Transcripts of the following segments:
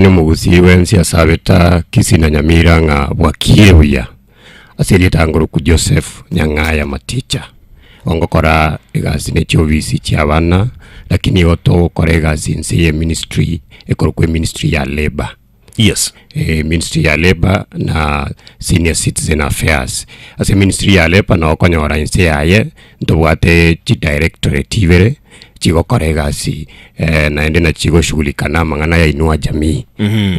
Nomogusii bwensi asabeta Kisii na Nyamira ng'a bwakiire buya. Ase erieta ngoroku Joseph Nyang'aya Maticha. Ongokora egasi ne chiofisi chia abana lakini igo togokora egasi inse ye ministry ekorokwa eministry ya labour. Yes. Eh, ministry ya labour na senior citizen affairs. Ase ministry ya labour noo okonyora inse yaye ntobwate chidirectorate ibere chigokora egasi eh, naende nachi chigoshughulika na amang'ana ya inua jamii.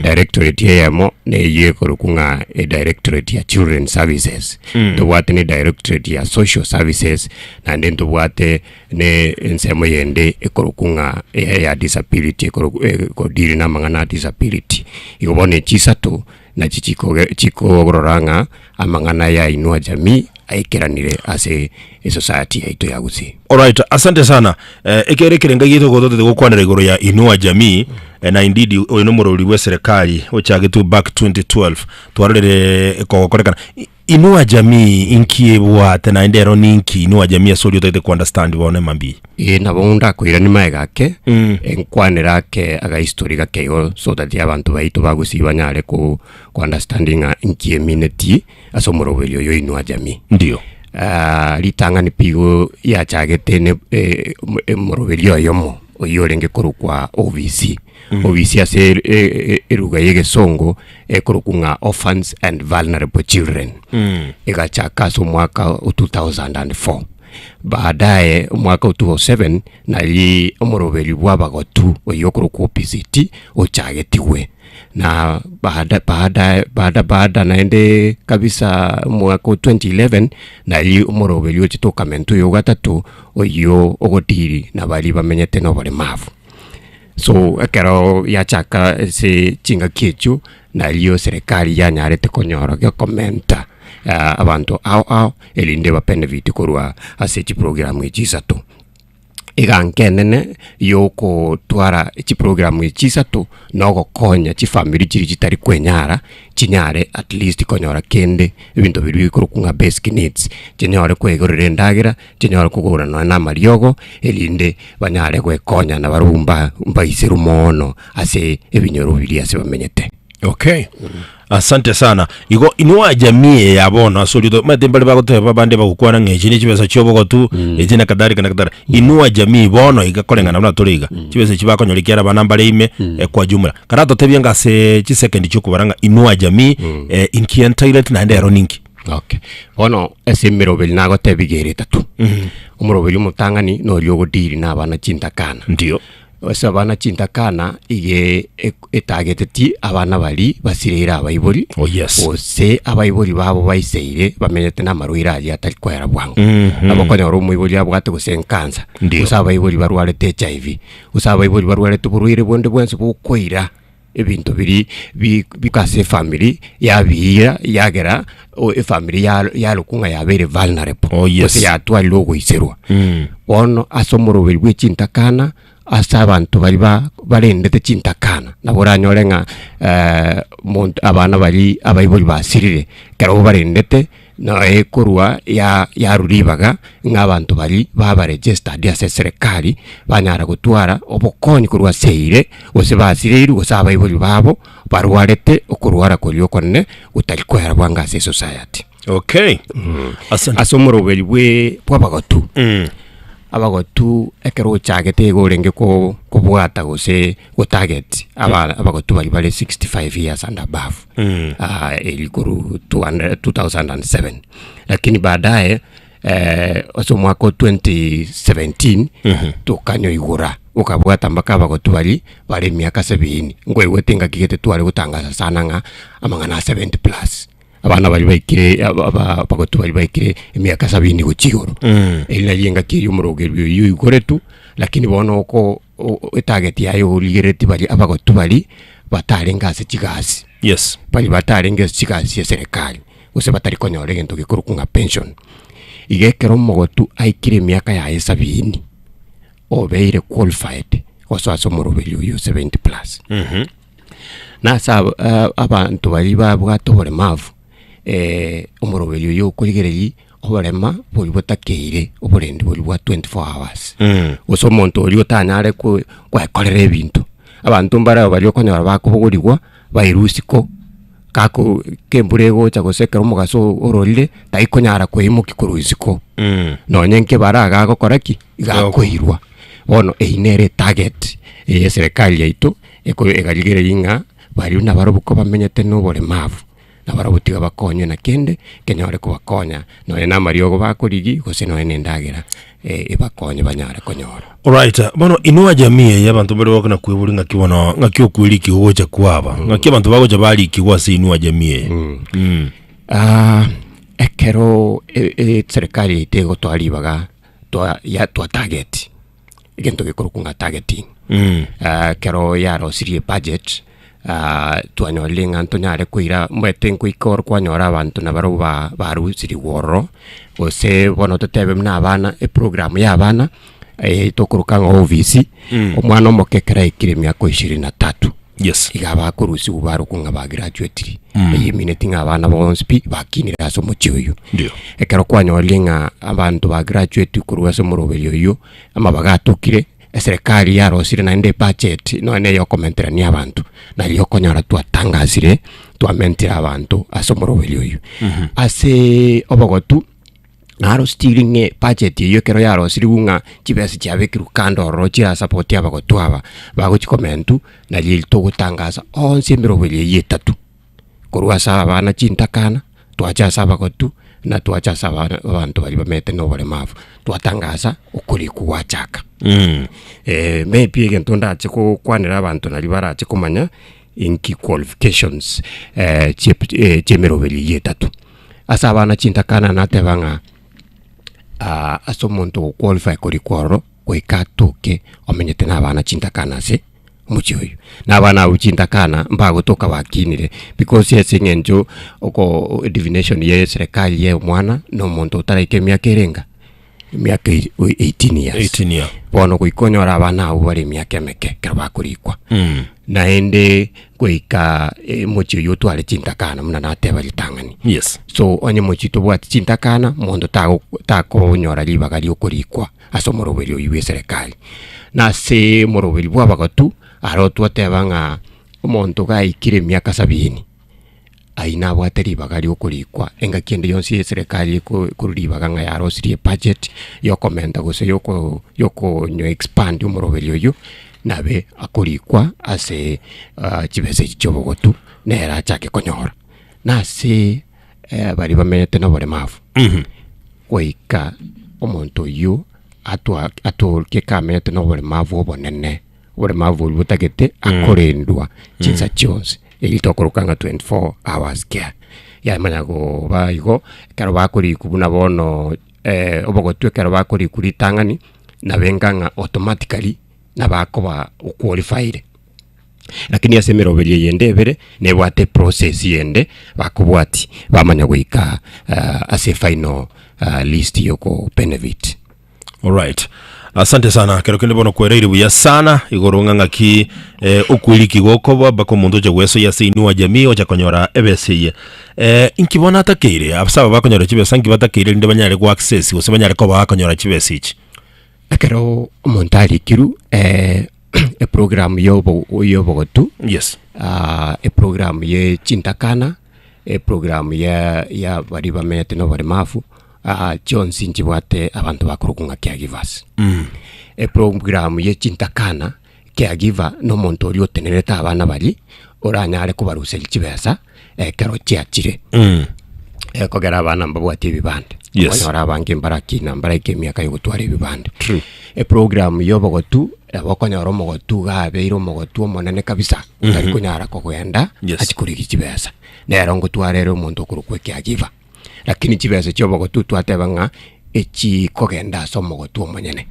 Directorate eyemo neyio ekorokwa ng'a edirectorate ya children services. Ntobwate ne directorate ya social services naende ntobwate ne ensemo yende ekorokwa ng'a eye ya disability ekorokwa ekodili na amang'ana a disability. Igo bono echi isato nachi chikoge chikorora ng'a amang'ana ya inua jamii aikeranire ase esociety yaito ya Gusii. Alright, asante sana. Eh, ekere ekerenga giaito gototete gokwanera igoro ya Inua Jamii eh, na indeed oyo nomorori bwe serikali ochagetwe back 2012 twarorire ekogokorekana. I- Inua Jamii inki ebwate naende ero ninki Inua Jamii ase oria otagete ku understand bono emambia eye? Ee nabo ndakoiranie magega ake, enkwanere ake agahistory gake igo so that abanto baito ba Gusii banyare ko ko understand ng'a inki eminetie ase omoroberi oyo Inua Jamii. Ndio. Ah, ritang'ani pi igo yachagete ne omoroberi oyomo oyio orenge korokwa OVC. OVC ase eruga ya egesongo ekorokwa ng'a Orphans and Vulnerable Children. Egachaka ase omwaka o 2004. Baadaye omwaka o 2007 nari omoroberi bw'abagotu oyio okorokwa OPCT ochagetigwe. Na baada baada baada baada naende kabisa omwaka o 2011 nari omoroberi ochete okamentwa oyo ogatato oyio ogodili na baria bamenyete na oboremavu. So ekero yachaka ase chingaki echio, nario serikali yanyarete konyora gekomenta abanto ao ao erinde ba benefit korwa ase chiprogram echi isato. Eganka enene yokotwara chiprogram echi isato na ogokonya chifamiri chiria chitari kwenyara, chinyare at least konyora kende ebinto biria bikorokwa ng'a basic needs, chinyore koigorera endagera, chinyore kogora nonya na amariogo, erinde banyare gwekonya na barobwo mba mbaiserwe moono ase ebinyoro biria ase bamenyete. Okay. Asante sana. Igo inua jamii eye ya bono ase oria omanyete mbare bagoteba abande bagokwana ng'a echi ne chibesa chia obogotu, echi na kadhalika na kadhalika. Inua jamii bono iga koreng'ana buna tore iga, chibesa echi bakonyora ekiagera abana mbare ime eh, kwa jumla. Karatotebie ng'a ase chisekendi chiokobara ng'a inua jamii eh, inki entitled naende ero ninki? Okay. Bono ase emeroberi nagotebia iga ere etato. Omoroberi omotang'ani noria ogodeal na abana chintakana. Ndio. Ase abana chintakana iga etageteti abana baria basireire abaibori, Oh, yes. gose abaibori babo baiseire bamenyete na amarwaire ayio atari koera bwango. Nabo okonyora omoibori abwate gose enkansa, Ndio. gose abaibori barwarete HIV, gose abaibori barwarete oborwaire bonde bwensi bokoira ebinto biria bi bika ase efamiri yabiira yagera o efamiri ya yarokwa ng'a yabeire vulnerable Oh, yes. gose yatwarire ogoiserwa. Bono ase omoroberi bwe chintakana, ase abanto baria ba barendete chintakana, nabo oranyore ng'a monto abana baria abaibori basirire, ekero obarendete Noe korwa ya yarwa ribaga ng'a abanto baria baba registered ase eserekari banyara gotwara obokonyi korwa ase eire, gose basireirwe gose abaibori babo barwarete okorwara koria okonene gotari koera bwango ase esociety. Okay. Asante. Ase omoroberi bwe bw'abagotu, Mm. abagotu ekero ochagete igo orenge ko kobwata gose gotarget aba abagotu baria bare 65 years and above Mm. ah, eri korwa 200 2007 lakini baadaye eh, ase omwaka o 2017 tokanyoigora okabwata mpaka abagotu baria bare emiaka sabini nkoigwete engaki gete tware gotangasa sana ng'a amang'ana a 70 plus abana baria baikire aba- aba- abagotu baria baikire emiaka sabini gochia igoro Mm. eri nario engaki eria omorogerio oyio oigoretwe lakini bono oko etarget yaye origereti baria abagotu baria batarenge ase chigasi, Yes. baria batarenge ase chigasi chia eserekari, gose batari konyora egento gekorokwa ng'a pension. Iga ekero omogotu aikire emiaka yaye sabini, obeire qualified gosoa ase omoroberi oyio 70 plus. Na ase aba abanto baria babwate oboremavu, omoroberi oyio okorigereria oborema boria botakeire oborendi boria bwa 24 hours. Gose omonto oria otanyare ko- koekorera ebinto. Abanto mbare baria okonyora bakobogorigwa bairwe isiko, gako kembura egocha gose ekero omogaso ororire, taikonyara koimokia korwa isiko. Nonye nkebara iga agokora ki? Iga akoirwa. Bono eyio nere etarget eye eserekari yaito eko egarigereria ng'a baria nabarobwo kobamenyete na oboremavu, nabarobwo tiga bakonywe na kende kenyore kobakonya nonye na amariogo bakorigia gose nonye na endagera ebakonye banyare konyora. Alright, bono inua jamii eye abanto mbare bakona kwebori ng'aki bono ng'aki okwerikigwa gocha kwaba ng'aki abanto bagocha barikigwa ase inua jamii eye Mm. Ah, ekero e- e- serikali yaito egotoa ribaga twa ya twa target egento gekorokwa ng'a targeting Mm. Ah, ekero yarosirie ebudget ah, twanyorire ng'a ntonyare koira omanyete nkoika oro kwanyora abanto nabarobwo ba barusirigwe ororo, gose bono totebe buna abana eprogram ya abana tokoroka ng'a OVC, omwana omoke ekero aikire emiaka ishirini na tatu. Yes. Iga abakorusigwa barokwa ng'a bagraduatiri, eyio emineti ng'a abana bonsi pi bakinire ase omochie oyio. Ndio. Ekero kwanyorire ng'a abanto bagraduate korwa ase omoroberi oyio, amabaga atokire, eserekari yarosire naende ebudget nonya na eyokomenterania abanto, nario okonyora twatangasire, twamentire abanto ase omoroberi oyio. Aseee obogotu, naro still ng'a ebudget eyio ekero yarosiriwu ng'a chibesa chiabekirwe kando ororo chirasapoti abagotu aba, bagochi komentwa, nario togotangasa onsi emeroberi eyio etato. Korwa ase abana chintakana, twacha ase abagotu, na twacha ase abana abanto baria bamenyete na oboremavu, twatangasa okorikwa gwachaka. Maybe egento ndache gokwanera abanto naria barache komanya, inki qualifications chie chia emeroberi eyio etato. Ase abana chintakana nateba ng'a ase omonto ogoqualify korikwa ororo, goika atoke omenyete na abana chintakana ase omochie oyio. Na abana abwo chintakana mbagotoka bakinire because ase eng'encho oko divination ya eserekari ya omwana na omonto otaraika emiaka ere enga? Emiaka 18 years. 18 year. Bono goika onyore abana abwo bare emiaka emeke ekero bakorikwa. Naende goika omochie oyio otware chintakana buna nateba ritang'ani. Yes. So onye mochie tobwati chintakana, monto tago takonyora ribaga riokorikwa ase omoroberi oyio bw'eserekari. Na ase omoroberi bw'abagotu, aro twateba ng'a omonto gaikire emiaka sabini, ayio nabwate ribaga riokorikwa engaki ende yonsi eserekari eko ekorwa ribaga ng'a yarosirie ebudget yokomenta gose yoko yokonyo expand omoroberi oyio, nabe akorikwa ase chibesa echi chia obogotu, nere achake konyora. Na ase baria bamenyete na oboremavu, goika omonto oyio atwa atoke kamenyete na oboremavu obonene, oboremavu boria botagete akorendwa chinsa chionsi, eyio tokoroka ng'a 24 hours care. Yamanya koba igo, ekero bakorikwa buna bono obogotu ekero bakorikwa ritang'ani, nabo enga ng'a automatically nabakoba oqualified. Lakini ase emeroberio eyende ebere, nebwate eprocess yende bakobwatia bamanya goika ase efinal list yoko benefit. Alright. Asante sana kero kende bono kwereire buya sana igoro ng'a ng'aki eh, okwiriki gokoba mpaka omonto ocha gwesoyia ase inua jamii ocha konyora ebesa eye eh, inki bono atakeire ase aba bakonyora chibesa nki batakeire rinde banyare go access gose banyare koba bakonyora chibesa echi Ekero omonto arikirwe eprogram yobo yobogotu yes eprogram ye chintakana, eprogram ya ya baria bamenyete na oboremafu, chionsi nchibwate abanto bakorokwa ng'a caregivers. Eprogram ye chintakana, caregiver na omonto oria otenerete abana baria, oranyare kobaruseria chibesa ekero chiachire. Ekogera abana mbabwati ebibande. Yes. Okonyora abange mbarakina mbaraika emiaka ya gotwara ebibande. True. Eprogram ya obogotu, nabo okonyora omogotu iga abeire omogotu omonene kabisa, otari konyara kogenda Yes. achie korigia chibesa. Nero ngotwara ere omonto okorokwa ecaregiver. Lakini chibesa chia obogotu twateba ng'a echikogenda ase omogotu omonyene.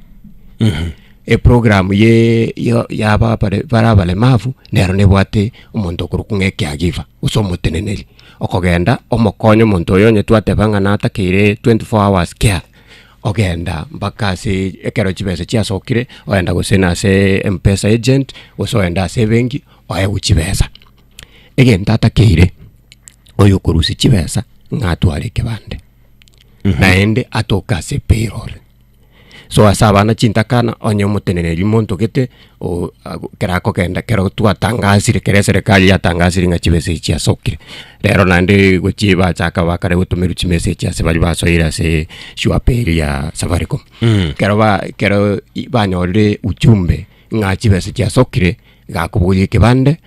Eprogram ye ya ya aba bare bare abaremavu, nero nebwate omonto okorokwa ng'a ecaregiver, gose omoteneneri, okogenda omokonye omonto oyo onye twateba ng'a natakeire 24 hours care, ogenda mpaka ase ekero chibesa chiasokire, ogenda gose nase mpesa agent, gose ogende ase ebenki, oegwe chibesa. Egento atakeire, oyo okorusia chibesa, ng'a atware ekebande, naende atoke ase epayroll. So ase abana chintakana onye omoteneneri monto gete o ago ekero akogenda ekero twatangasire ekero eserekari yatangasire ng'a chibesa echi chiasokire. Rero naende gochia bachaka bakare gotomerwa chimessage ase baria basoire ase sure pay eria ya Safaricom. Ekero ba ekero i banyorire ujumbe ng'a chibesa chiasokire, gakoboria ekebande.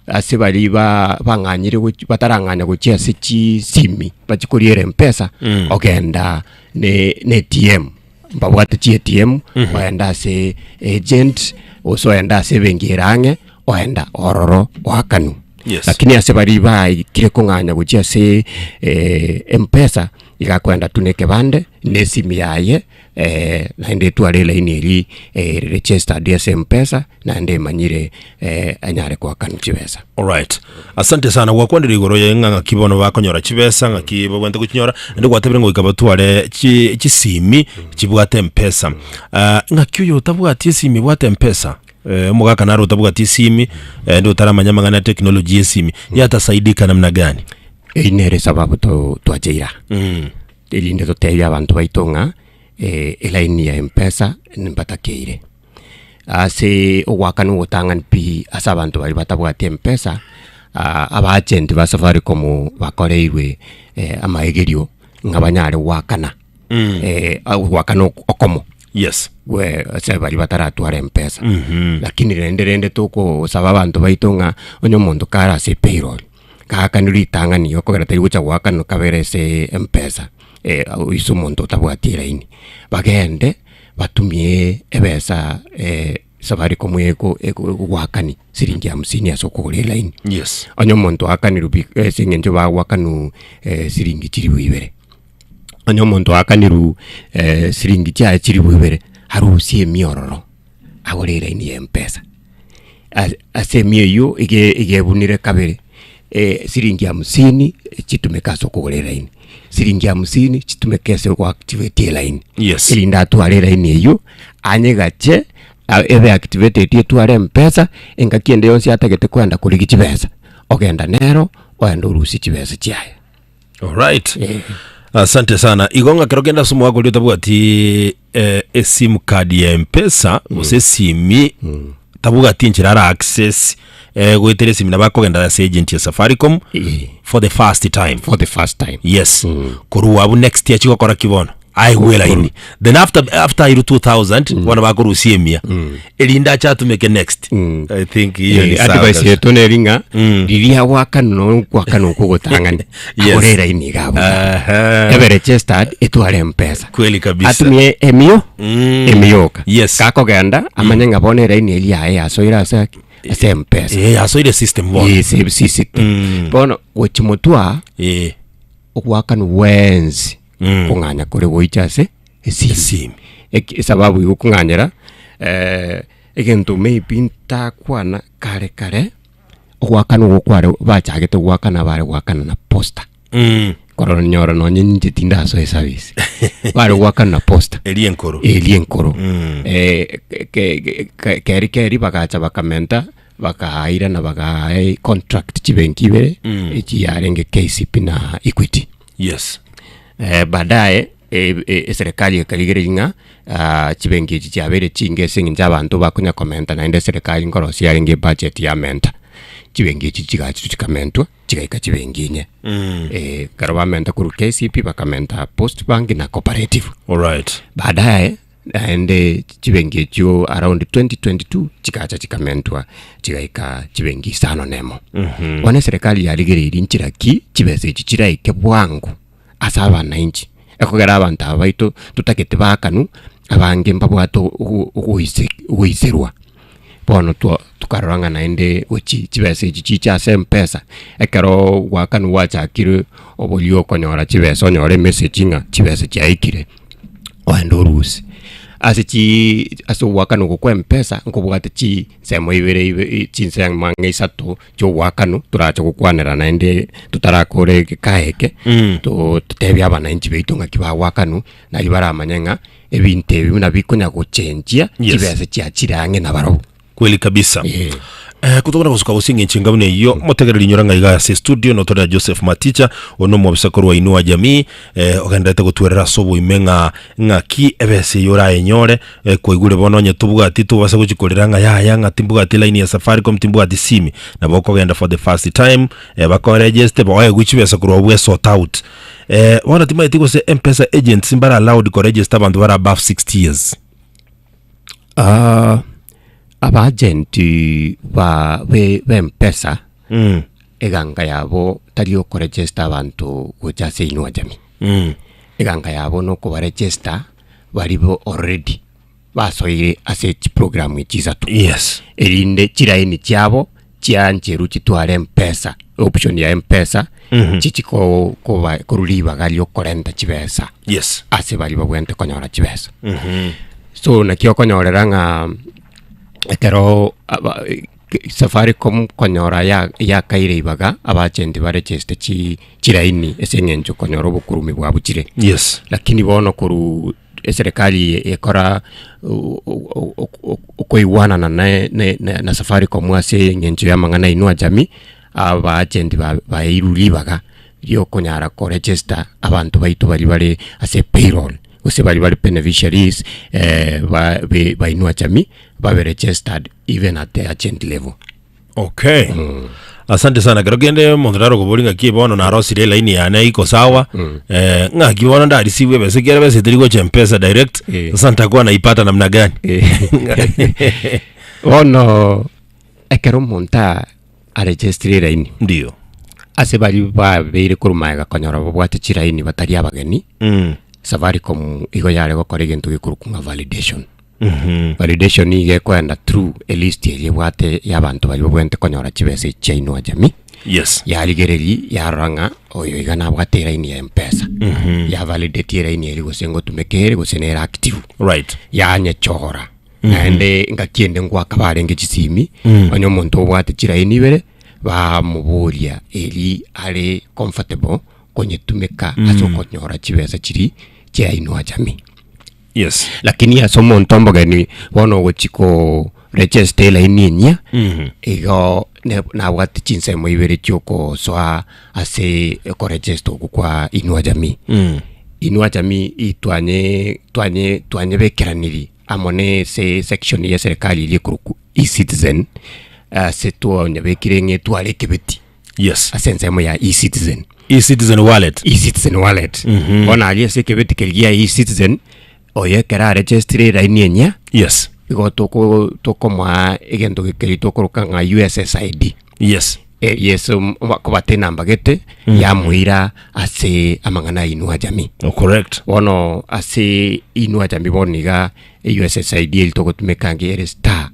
Ase baria ba bang'anyire gochi batarang'anya gochia ase chisimi bachie koriera mpesa, ogenda ne ne ATM, mbabwate chi ATM, ogenda ase agent, gose ogenda ase ebenki ere ang'e, ogenda ororo oakanwe. Yes. Lakini ase baria baikire kong'anya gochia ase mpesa, iga akoenda tu na ekebande, na esimi yaye. Naende etware elaini eria ere registered ase mpesa naende emanyire anyare goakanwa chibesa. Alright. Asante sana gwakwanire igoro ye ng'a ng'aki bono bakonyora chibesa ng'aki babwenerete gochinyora naende gwatebire ng'a goika batware chi chisimi chibwate mpesa. Ah, ng'aki oyo otabwati esimi ebwate mpesa eh, omogaka naro otabwati esimi naende otaramanya amang'ana ya technology ya esimi yatasaidika namna gani? Eyio nere esababu to twacheire aa. Erinde totebie abanto baito ng'a elaini ya Mpesa mbatakeire. Ase ogoakana ogotang'ani pi ase abanto baria batabwati Mpesa, aba agent ba Safaricom bakoreirwe amaegerio ng'a banyare goakana ogoakana okomo Yes. gwe ase baria bataratwara Mpesa. Lakini rende rende tokosaba abanto baito ng'a onye omonto kare ase epayroll. Gaakanire ritang'ani igo kogera tari gocha goakanwa kabere ase mpesa ase omonto otabwati elaini. Bagende batumie ebesa Safaricom eko ekogoakani siringi hamsini ase okogora elaini. Yes. Onye omonto oakanirwe pi ase eng'encho bagoakanwa siringi chilifu ibere, onye omonto oakanirwe siringi chiaye chilifu ibere, arusie emia ororo agore elaini ya mpesa. Ase ase emia eywo ige igebunire kabere, siringi hamsini chitumeke ase okogora elaini, siringi hamsini chitumeke ase ogoactivate elaini. Yes. Erinde atware elaini eywo, anyegache a- ebe activated etware mpesa, engaki ende yonsi atagete kwenda korigia chibesa, ogenda nero, oende orusie chibesa chiaye. Alright. Asante sana. Igo ng'a kero kende ase omwaka oria otabwati eh, esim card ya mpesa gose esimi tabwati enchera ara access eh, goetera esimi nabo akogenda ase agent ya Safaricom Eh. for the first time. For the first time. Yes. Korwa abwo next year chigokora ki bono? Aigwe elaini. Then after after airwe 2000 bono bakorusia emia. Erinde ache atumeke next. I think hiyo ni Eh, sawa advice kabisa. yetu neri ng'a riria gwakanwa nogwakanwa okogotang'ani Yes. agore eraini iga abwo Aha. ebe registered etware mpesa Kweli kabisa. atumie emio emioka Yes. gakogenda amanye ng'a bono eraini eria yaye yasoire ase ki? ase mpesa Eh, yasoire system bono. Yes, system bono gochi motwa Eh. ogwakanwa bwensi kong'anya kore goicha ase esimi. Esimi. Eki esababu igo okong'anyera egento maybe ntakwana kare kare, ogoakana ogo kware bachagete goakana bare goakana na posta. Korora nyora nonye inche tindasoa eservice, bare goakana na posta. Eria enkoro. Eria enkoro. Ke- ke- ke- keri keri bagacha bakamenta bakairana bagae contract chibenki ibere, echi yarenge KCB na Equity. Yes. Baadaye eserekari ekarigereria ng'a ah, chibenki echi chiabeire chinge ase eng'encho abanto bakonya komenta naende eserekari nkorosia yarenge ebudget yamenta. Chibenki echi chigachi chikamentwa chigaika chibenki inye. Ekero bamenta korwa KCB bakamenta Post Bank na Cooperative. Alright. Baadaye naende chibenki echio around 2022 chigacha chikamentwa chigaika chibenki isano na emo. Bono eserekari yarigereirie nchera ki chibesa echi chiraike bwango ase abanainchi, ekogera abanto aba baito totagete baakanu abange mbabwate ogoise ogoiserwa. Bono twa tokarora ng'a naende gochi chibesa echi chiche ase mpesa, ekero goakanwa gwachakire oboria okonyora chibesa onyore emessage ng'a chibesa chiaikire, ogende orusie. Ase chii ase ogoakanwa oko kwa mpesa nkobwate chinsemo ibere ibe chinsemo ang'e isato chia ogoakanwa torache gokwanera naende totarakora egeka eke, to totebie abananchi baito ng'aki bagoakanwa, nario baramanye ng'a ebinto ebi buna bikonya gochenchia Yes. chibesa chiachire ang'e nabarobwo. Kweli kabisa. Eh. Eh, kotokona gosuka gose eng'encho enga buna eyio motegereri inyora ng'a iga ase studio notorera Joseph Maticha one omobisa korwa Inua Jamii eh, ogenderete gotwerera ase oboime ng'a ng'aki ebesa eyio orayenyore eh, kwaigure bono onye tobwati tobasa gochi korera ng'a yaya ng'a timbwati line ya Safaricom timbwati simi nabo okogenda for the first time eh, bakoregeste oegwe chibesa korwa abwo sort out eh, bono timanyeti gose Mpesa agents mbare allowed koregister abanto bare above 60 years. Ah, abaagenti ba be b'Mpesa Mm. eganga yabo tari okoregesta abanto gocha ase Inua Jamii. Mm. Eganga yabo nokobaregesta baria bo already basoire ase chiprogram echi isato. Yes. Erinde chilaini chiabo chiancherwe chitware Mpesa, option ya Mpesa chichi ko- koba korwa ribaga riokorenta chibesa Yes. ase baria babwenerete konyora chibesa. So naki okonyorera ng'a ekero aba Safaricom konyora ya yakaire ibaga abachenti barecheste chi chilaini ase eng'encho konyora obokurumi bwabo chire. Yes. Lakini bono korwa eserekari ekora okoigwanana ne ne na Safaricom ase eng'encho y'amang'ana Inua Jamii, abaagenti baeirwe ribaga riokonyara koregister abanto baito baria bare ase payroll, gose baria bare beneficiaries ba ba Inua Jamii babe registered even at the agent level. Okay. Asante sana. Kero kende omonto narokobori ng'aki bono narosire elaini yane iko sawa. Eh, ng'aki bono ndareceive ebesa ekiagera ebesa etari gocha mpesa direct. Eh. Sasa nitakuwa naipata namna gani? Bono ekero omonto a- aregestire elaini Ndio. ase baria babeire korwa magega konyora babwate chilaini batari abageni, Mm. Safaricom igo yare gokora egento gekorokwa ng'a validation. Validation nigo ekoenda through elist eria ebwate ya abanto baria babwenerete konyora chibesa echi chia Inua Jamii, Yes. yarigereria yarora ng'a oyo iga nabwate elaini ya Mpesa, ya validate elaini eria gose ngotumeka ere gose nere active. Right. Yanyechora naende ngaki ende ngoaka barenge chisimi, onye omonto obwate chilaini ibere, bamoboria eri are comfortable konyetumeka ase okonyora chibesa chiria chia Inua Jamii. Yes. Lakini ase omonto omogeni bono ogochi ko register elaini enyia, igo ne- nabwate chinsemo ibere chiokosoa ase okoregister okwo kwa Inua Jamii. Inua Jamii itwanye twanye twanyebekeraniri amo na ase section ya eserekari eria ekorokwa eCitizen, ase twanyebekire ng'a etware ekebeti Yes. ase ensemo ya eCitizen. E-Citizen wallet. eCitizen wallet. Bono aria ase ekebeti keria gia eCitizen, oyo ekero aregestire elaini enyia, Yes. igo toko tokomoa egento keria tokoroka ng'a USSID. Yes. Eria ase kobata enamba gete, yamoira ase amang'ana a Inua Jamii. Oh, correct. Bono ase Inua Jamii bono iga, USSID eria togotumeka nge ere star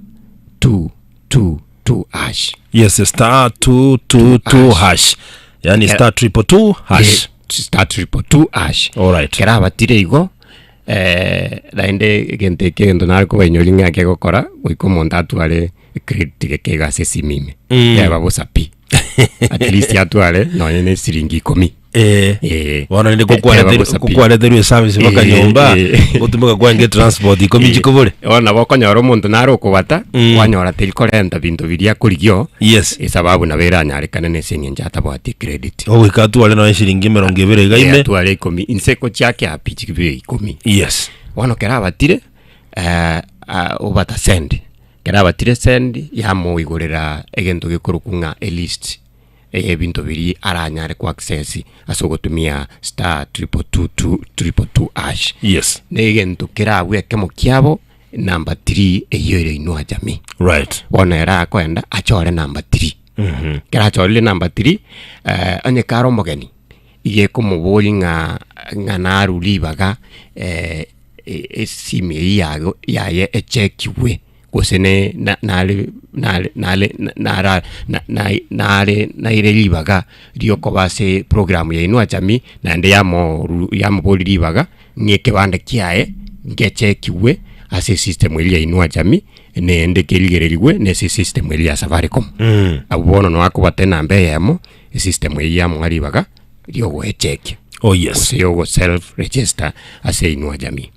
two two two hash. Yes, star 222 hash. Yani Kera- star triple two hash. Eh, star triple two hash. Alright. Kera abatire igo eh, naende egento eke egento nare kobainyoria ng'a kegokora goika omonto atware credit geke iga ase esimi ime. Mm. Yaba bosa pi. At least atware nonye na esiringi ikomi. Eh. Eh. Bono rende Eh, teba kokwareterwa bosa pi. kokwareterwa eservice mpaka Eh, nyomba eh. gotumeka kwange transport ikomi chikobore. Bono nabo okonyora omonto nare okobata, Mm. kwanyora teri korenta binto biria akorigio, Yes. esababu nabo eranyarekane na ase eng'encho atabwati ecredit. Ogoika atware nonya shilingi emerongo ebere iga ime. Atware ikomi, inse gochiake api chibe ikomi. Yes. Bono kera abatire, eh, ah, obata send, kera abatire send, yamoigorera egento gekorokwa ng'a elist. Ebinto biria aranyare ko access ase ogotumia star triple two two triple two hash. Yes. Na egento kerabue ekemo kiabo number three eyio ere Inua Jamii. Right. Bono ere akoenda achore number three. Ekero achorire number three, eh, onye kare omogeni, iga ekomoboria ng'a ng'a narure ribaga esimi eyio yago yaye echekiwe. Gose ne na nare nare nare nara na na nare naire ribaga riokoba ase programu ya Inua Jamii, naende yamoru yamoboria ribaga ng'a ekebande kiaye ngechekigwe ase esystem eria ya Inua Jamii, naende kerigererigwe na ase esystem eria ya Safaricom. Abwo bono nabo akobwata enamba eyemo, esystem eyio yamoa ribaga riogoechekia. Oh yes. Gose yogo self register ase Inua Jamii.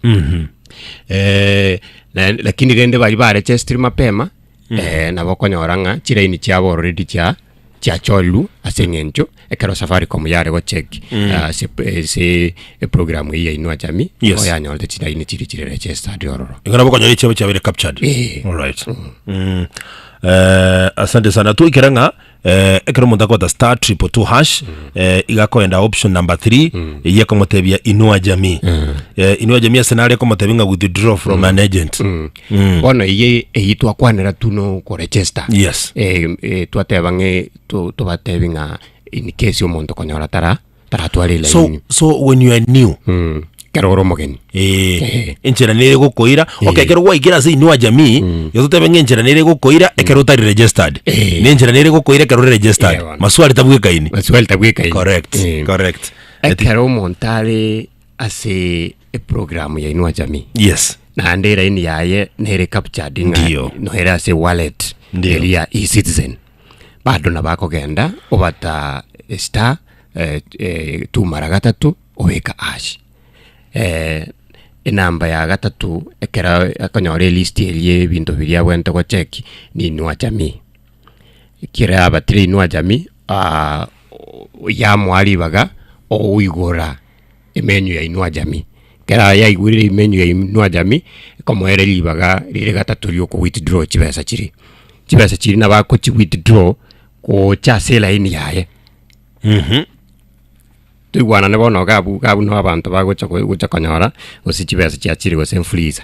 Eh, na- lakini rende baria baregestiri mapema. eh, nabo okonyora ng'a chilaini chiabo already chia chiachorirwe ase eng'encho ekero Safaricom yare gocheck ase ase eprogram eyio ya Inua Jamii Yes. nigo yanyorete chilaini chiria chire registered ororo. Igo nabo okonyora echiabo chiabeire captured. Eh. Alright. Mm. Eh, asante sana twaikera ng'a eh, ekero omonto akobata star triple two hash eh, iga akoenda option number 3 eyio ekomotebia inua jamii eh, inua jamii ase nare ekomotebia ng'a withdraw from an agent Bono eye eyio twakwanera tu no okoregister Yes. Eh, eh, twateba ng'e to- tobatebi ng'a in case omonto konyora tara taratwara so elaini so when you are new Mm. Ekero ore omogeni Eh, Eh. enchera nere egokoira okay ekero gwaikire ase inua jamii igo totebe ng'a enchera nere egokoira ekero otari registered Eh. na enchera nere egokoira ekero ore registered Eh, bono. maswali tabwekaini Maswali tabwekaini correct Eh. correct Ekero omonto are ase eprogram ya Inua Jamii yes naende eraini yaye nere captured ng'a Ndio. noere ase wallet Ndio. eri ya eCitizen bado nabo akogenda obata star eh, eh, two mara gatato obeka hash eh, enamba ya gatato ekero akonyora elist eria ya ebinto biria abwenerete gocheki ni Inua Jamii. Ekero abatire Inua Jamii yamoa ribaga ogoigora emenu ya Inua Jamii. Ekero yaigorire emenu ya Inua Jamii, ekomoera ribaga rire gatato ria oko withdraw chibesa chiria. Chibesa chiria nabo agochi withdraw gocha ase elaini yaye. Toigwanane bono iga abwo iga abwo nabo abanto bagocha go- gocha konyora gose chibesa chiachire gose mfuliza.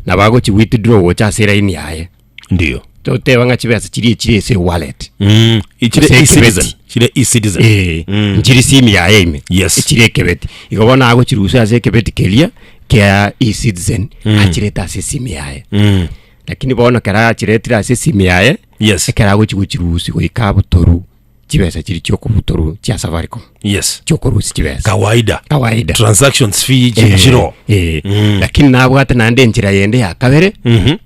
Nabo agochi withdraw gocha ase elaini yaye. Ndio. Toteba ng'a chibesa chiria echire ase ewallet. Mm. Ichire Gose e-citizen. ekebeti. Chire e-citizen. Eh, nchiri simu yaye ime. Yes. Echire ekebeti. Igo bono agochirusia ase ekebeti keria kia e-citizen achirete ase esimu yaye. Mm. Lakini bono ekero achiretire ase esimu yaye, Yes. ekero agochi gochirusia goika abotoru chibesa chiria chiokobutorwa chia Safaricom. Yes. Chiokorusia chibesa. Kawaida. Kawaida. Transactions fee Eh, chiro. eh. Lakini nabwate naende enchera yende ya kabere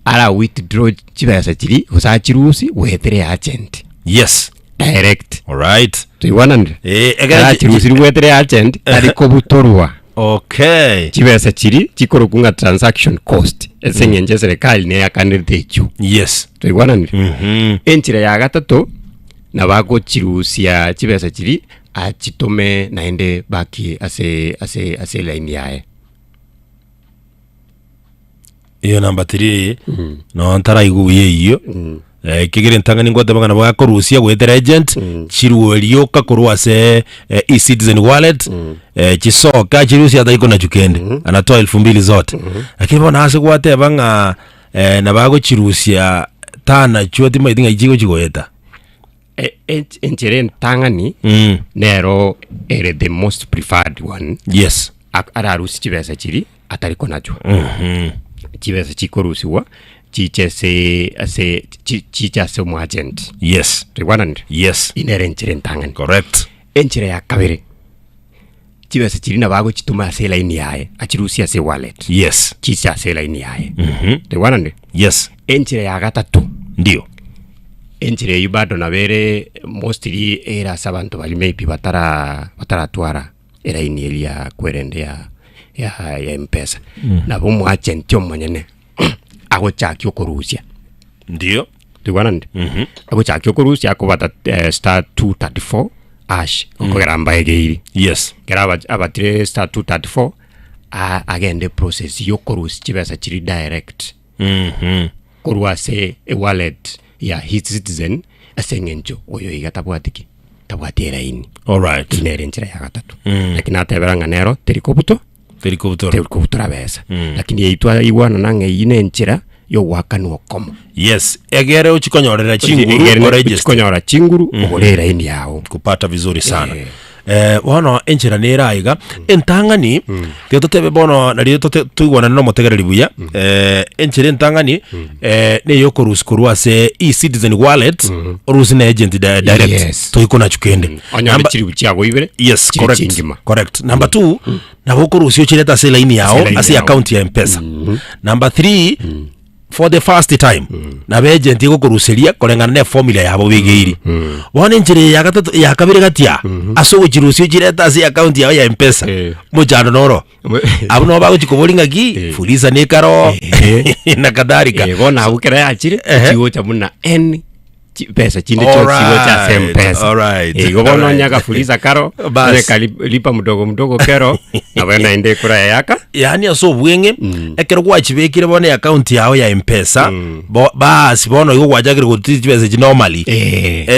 ara withdraw chibesa chiri gose achirusi goetera agent Yes. direct All right. toigwananire Eh, egere- arachirusiri goetera agent tari kobutorwa Okay. chibesa chiri chikorokwa ng'a transaction cost ase eng'encho eserekari neyakanirete echio Yes. toigwananire Mhm. enchera ya gatato Nabo agochirusia chibesa chiria achitome naende baki ase ase ase elaini yaye. Iyo namba tiri no ntaraigwa buya eyio Eh, ekegera entang'ani ngoteba ng'a nabo gakorusia goetera agent chirwe rioka korwa ase eh, e-citizen wallet eh, chisoka chirusia ataiko nachio kende anatoa elfu mbili zote lakini bono ase gwateba ng'a eh, nabo agochirusia tanachwo timaeti ng'ai chigochi goeta E- ench- Enchera entang'ani Mm. nero ere the most preferred one yes ak- ararusie chibesa chiri atari konachwa chibesa chikorusiwa chiche ase ase chi- chiche ase omoagent yes toigwananire yes Eye nere enchera entang'ani correct enchera ya kabere chibesa chiria nabo agochituma ase elaini yaye achirusie ase ewallet yes chiche ase elaini yaye toigwananire yes enchera ya gatato ndio Enchera eyio bado nabo ere mostly ere ase abanto baria maybe batara bataratwara eraini eria ya kwerende ya ya ya mpesa. Nabo omoagent omonyene agochakia okorusia. Ndio. Toigwananire? Agochakia okorusia akobata star 234 hash okogera mbaegeiri. Yes. Ekero aba abatire star 234 a- agende process ya okorusia chibesa chiria direct. Korwa ase ewallet ya eCitizen ase eng'encho oyo iga tabwati ki? Tabwati eraini. Alright. Nere enchera ya gatato. Lakini natebera ng'a nero teri kobuto Teri kobutora. teri kobutora besa. Lakini eyio twaigwanana ng'a eyio ne enchera yogoakanwa okomo. Yes. Egere ochikonyorera chinguru Egere oregister. ochikonyora chinguru ogore eraini yao. Kupata vizuri sana. Eh. Eh, bono enchera nere aiga entang'ani tiga totebe bono nario tote toigwanane na omotegereri buya eh, enchera entang'ani eh, neye okorusia korwa ase e-citizen wallet orusie na agent di- direct Yes. toikonachu kende Onyore Namba- chiribu chiago ibere yes chiri correct chingima. correct number two nabo okorusia ochirete ase elaini yao elaini ase yao. account ya mpesa number three. For the first time nabo agent egokoruseria koreng'ana ne formula yabo begeiri. Bono enchera eye ya gatato ya kabere gati aa ase ogochirusia ochirete ase account yao ya mpesa Eh. mochando noro. Abwo nabo bagochi koboria ng'aki Eh. fuliza nekaro Eh. na kadhalika. Eh, bono abwo kera yachire Ehe. chigocha buna n chibesa chinde chionsi chigocha ase Alright, mpesa alright, Eh, igo bono alright. onye agafuliza karo Bas. onye kali- lipa mdogo mdogo kero nabo naende ekura yayaka. Yaani ase obweng'e ekero gwachibekire bono eaccount yao ya mpesa bo, basi bono igo gwachakire gotiria chibesa echi normally. Eh.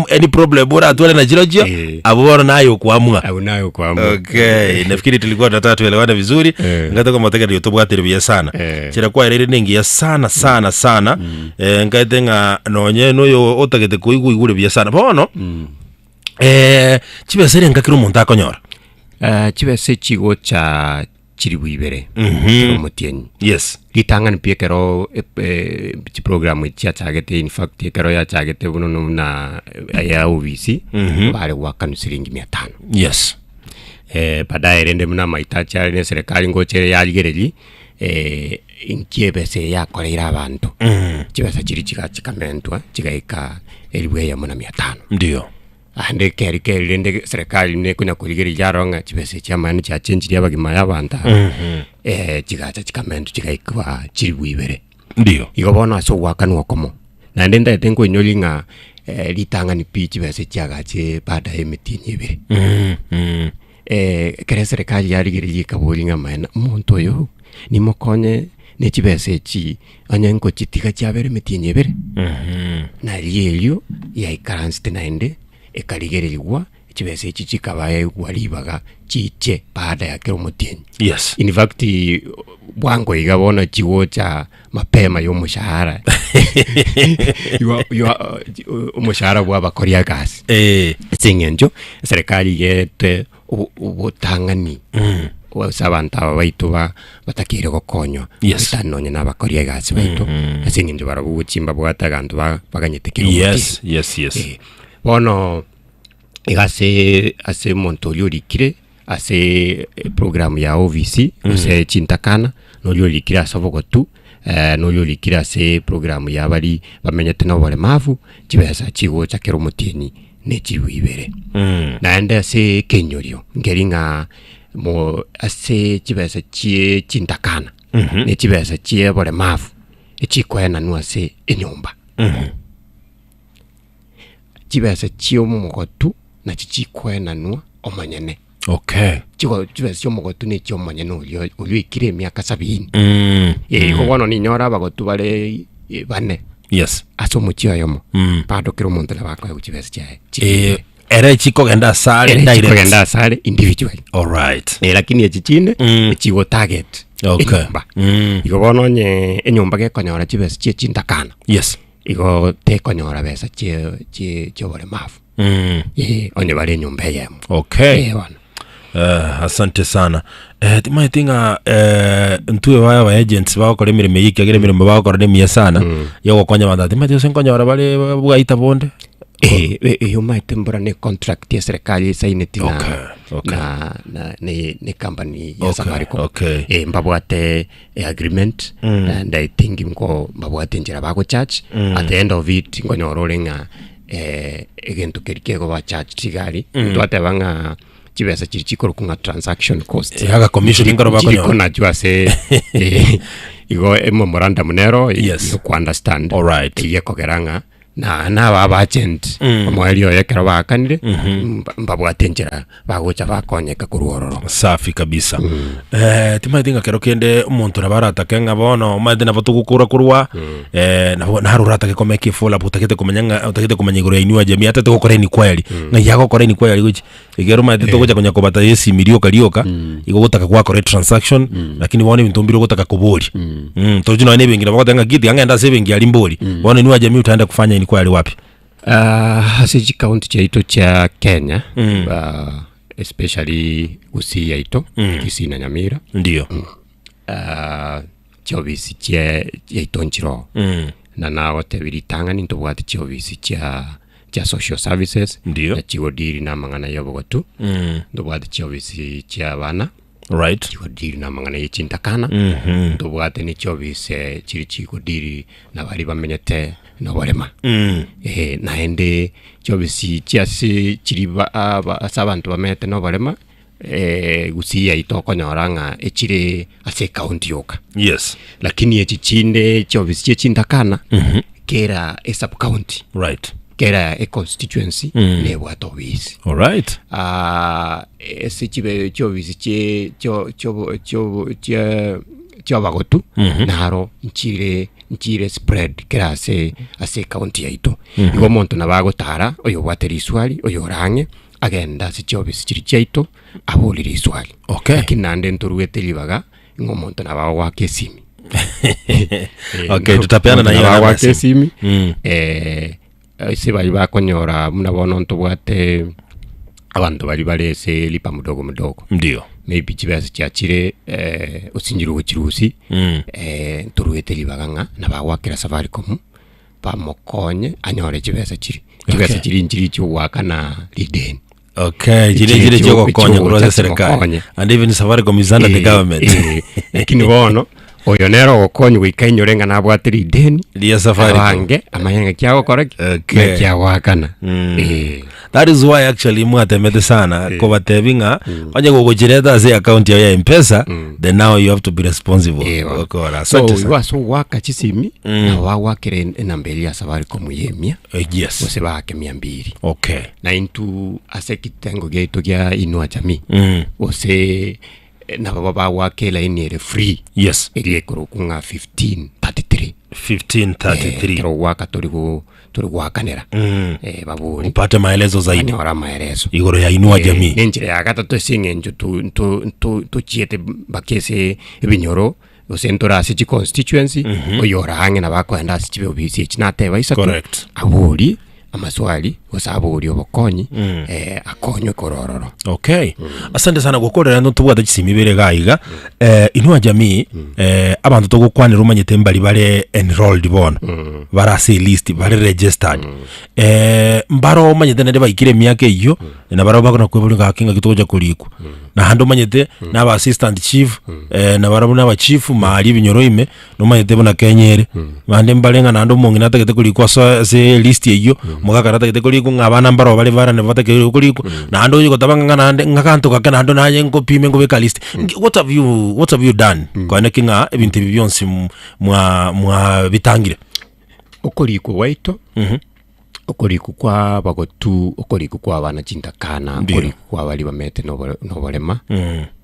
Any problem oratware na chirochio Eh. abwo bono naye okoamua. Abwo naye okoamua. Okay, nafikiri tulikuwa tunataka tuelewane vizuri. Eh. Ngate kwa mategerio tobwatire buya sana. Eh. Chira kwaerire nengiya sana sana sana. Eh, nkaete ng'a nonye noyo otagete koigwa igure buya sana. Bono chibesa ere ngakire omonto akonyora. Eh, chibesa echigocha chiribu ibere kero omotienyi. Ritang'ani pi ekero chiprogram echi chiachagete, in fact ekero yachagete bono no buna ya obisi bare goakanwa siringi mia tano. Baadaye rende buna amahitaji are na eserekari ngocha ere yarigereria inki ebesa eye yakoreire abanto. Chibesa chiria chiga chikamentwa chigaika elifu eyemo na mia tano. Aande keri keri rende serikali nekonya korigereria yarora ng'a chibesa echi amaene chiachenchirie abagima ya abanto aba, chigacha chikamentwa chigaikwa chilifu ibere. Igo bono ase ogoakanwa okomo, naende ntagete nkoinyoria ng'a ritang'ani pi chibesa chiagache baada ya emetienyi ebere. Ekero eserikali yarigereria ekaboria ng'a amaene omonto oyo nimokonye ne chibesa echi onye nkochitiga chiabere emetienyi ebere. Nario erio yaikaransete naende ekarigererigwa chibesa echi chikabaegwa ribaga chiche baada ya kera omotienyi. In fact bwango iga bono chigocha mapema ya omoshahara omoshahara bwa abakori egasi. Ase eng'encho eserekari igete obotang'ani ase abanto aba baito ba batakeire gokonywa goetania nonye na abakori egasi baito ase eng'encho barabwo gochia mbabwate aganto baganyete kera omotienyi. Bono iga ase ase omonto oria orikire ase eprogram ya ofisi gose chintakana, na oria orikire ase obogotu, na oria orikire ase eprogram ya baria bamenyete na oboremavu, chibesa chigocha kera omotienyi ne chilifu ibere. Naende ase ekenyorio nkeri ng'a mo ase chibesa chie chintakana, ne chibesa chie oboremavu, echikoenanwa ase enyomba. Chibesa chi'omogotu nachi chikoenanwa omonyene. Chigo chibesa chi'omogotu na echi'omonyene oria oria oikire emiaka sabini. Eh, igo bono ninyore abagotu bare bane ase omochie oyomo, bado kera omonto nabo akoegwa chibesa chiaye Eh, ere chikogenda asare ere direct. chikogenda asare individually. Eh, lakini echi chinde echigo target enyomba. Igo bono onye enyomba gekonyora chibesa chie chintakana, igo tekonyora besa chie chie chioboremavu. Eh, onye bare enyomba eyemo. Eh, bono. Asante sana. Timaeti ng'a ntwe baye aba agents bagokora emeremo eye ekiagera emeremo bagokora nemiya sana yogokonya abanto. Timaeti gose nkonyora bare bwaita bonde. Eh, eyo omanyete mbora ne contract ya serikali esaineti na na na ne ne company ya Safaricom. Eh, mbabwate agreement and I think nko mbabwate enchera bagocharge at the end of it nkonyora ore ng'a egento keria kegoba charged igari twateba ng'a chibesa chiria chikorokwa ng'a transaction cost. Eh, aga commission nkero bakonyora. Chiriko nachio ase igo ememorandum nero yokounderstand eyio ekogera ng'a na naba aba agent omoerio oye ekero baakanire mbabwate enchera bagocha bakonyeka korwa ororo. Safi kabisa. Timaeti ng'a kero kende omonto nabo aratake ng'a bono omanyete nabo togokora korwa nabo naro oratake komeka efollow up otagete komanya ng'a otagete komanya igoro ya Inua Jamii atagete gokora enquiry ng'ai agokora enquiry gochia ekero omanyete togocha konya kobata esimi rioka rioka igo ogotaka gwakora etransaction lakini bono ebinto mbire ogotaka koboria tochi nonye na ebenki nabo ogoteba ng'a ki tiga ng'ende ase ebenki aria mbori bono Inua Jamii utaenda kufanya enquiry wapi? Ah, ase chikaunti chiaito chia Kenya especially Gusii yaito Kisii na Nyamira chiofisi chie chiaito nchiroo na nagotebia ritang'ani ntobwate chiofisi chia chia social services na chigodiri na amang'ana ya obogotu ntobwate chiofisi chia abana. Right. Chigodiri na amang'ana ye chintakana, ntobwate ne chiofisi chiri chigodiri na baria bamenyete noborema. Eh, naende chiofisi chiase chiri ba aba ase abanto bamenyete noborema gusii yaito okonyora ng'a echire ase ecounty yoka. Yes. Lakini echi chinde chiofisi chie chintakana, kera esub county, Right. kera econstituency nebwate ofisi. Alright. Ah, ase chibe chiofisi chie chio chio chio chie chiabagotu naro nchire nchire spread kera ase ase ecounty yaito. Igo omonto nabo agotara oyobwate riswari oyore ang'e agende ase chiofisi chiria chiaito abori riswari. Okay. Lakini naende ntoruete ribaga ng'a omonto nabo agoaka esimi. Okay, tutapeana na hiyo Nabo namba ya agoaka simu. esimi Mm. ase baria bakonyora buna bono ntobwate abanto baria bare ase lipa mdogo mdogo Ndio. maybe chibesa chiachire osinyire gochirusia Mm. ntoruete ribaga ng'a nabo agoakera Safaricom bamokonye anyore chibesa chiria. Chibesa Okay. chiria nchiria chiogoakana rideni. Okay, chire Chire chire chiogokonya korwa ase chiogocha serikali. chimokonye. And even Safaricom is under the Eh, government. eh, lakini bono oyo nere ogokonywa goika ainyore ng'a nabwate rideni Ria Safaricom. abange amanye ng'aki agokora ki Okay. ng'aki agoakana Eh. That is why actually mwatemete sana kobatebi ng'a onye gogochireta ase account yao ya mpesa then now you have to be responsible Ewa. gokora so asante igo sana ase ogwaka chisimi nabo bagwakera enamba eria ya Safaricom ya emia Yes gose baake mia mbiri okay na intwe ase ekitengo giaito gia Inua Jamii gose eh, nabo bagwaka elaini ere free yes eria ekorokwa ng'a 1533 1533 ekero ogwaka tori go tori goakanera eh, babori upate maelezo zaidi banyore amaereso igoro ya Inua Jamii ne enchera ya gatato ase eng'encho tu- tu- tu- tochiete mpaka ase ebinyoro gose ntore ase chiconstituency oyore ang'e nabo akoenda ase chiofisi echi nateba isato Correct. abori amaswali gose abori obokonyi eh, akonywe korwa ororo Okay. Asante sana gokorera no tobwate chisimi ibere iga iga. Eh, Inua Jamii eh, abanto togokwanera omanyete mbari bare enrolled bono. Bare ase list bare registered. Eh, mbaro omanyete naende baikire emiaka eyio na barabwo bakona kweboria ng'aki ng'aki togocha korikwa. Naende omanyete na aba assistant chief eh, na barabwo na aba chief maria ebinyoro ime Nomanyete buna Kenya ere, bande mbare ng'a naende omong'ina atagete korikwa ase ase elist eyio, omogaka natagete korikwa ng'a abana mbaro bare barane batakeire korikwa, naende oye goteba ng'a naende ng'a aganto gake naende naye nkopime nkobeka list. Nki what have you what have you done konya ki ng'a ebinto ebi bionsi mwa mwabitangire? Okorikwa gwaito, okorikwa kwa abagotu, okorikwa kwa abana chintakana, Ndiyo. okorikwa kwa baria bamete na obore na oborema,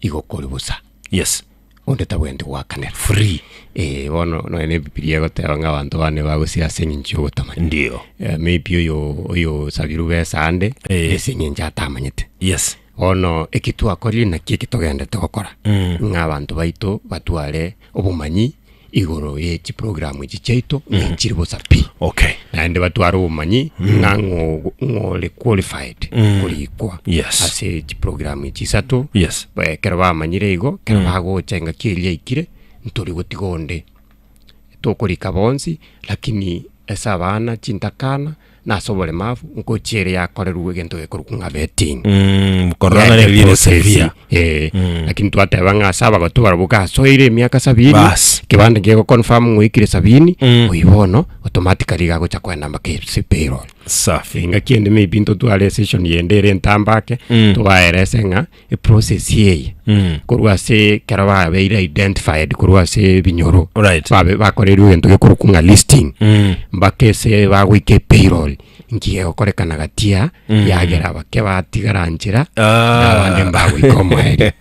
igo kore bosa. Yes. Onde tabwenereti goakanera. Free. Eh, bono nonya na ebibilia egoteba ng'a abanto bane bagosira ase eng'encho ya ogotamanya. Ndio. Eh, maybe oyo oyosabirwe besa ande, Eh. ase eng'encho atamanyete. Yes. Bono eki twakorire naki eki togenderete gokora, ng'a abanto baito batware obomanyi igoro ye chiprogram echi chiaito ng'a nchire bosa pi. Okay. Naende batware obomanyi ng'a ng'o ng'o ore qualified korikwa Yes. ase chiprogram echi isato. Yes. Ekero bamanyire igo, ekero bagocha engaki eria yaikire, ntori gotiga onde. Tokorika bonsi, lakini ase abana chintakana, na ase oboremavu, ngochia ere yakorerwe egento gekorokwa ng'a vetting. Korora ng'a Yaete rire process, severe. eh, lakini twateba ng'a ase abagotu barabwo gasoire emiaka sabini, Bas. ekebande gego confirm ng'a oikire sabini, oyio bono automatically iga agocha koenda mpaka ase payroll. Safi. Engaki ende maybe ntotware esession yende ere entambe ake, tobaerese ng'a eprocess eye korwa ase ekero babeire identified korwa ase ebinyoro Right. babe bakorerwe egento gekorokwa ng'a listing mpaka ase bagoika epayroll nki gegokorekana gatia yagera bake batigara nchera na abande mbagoika omoerio.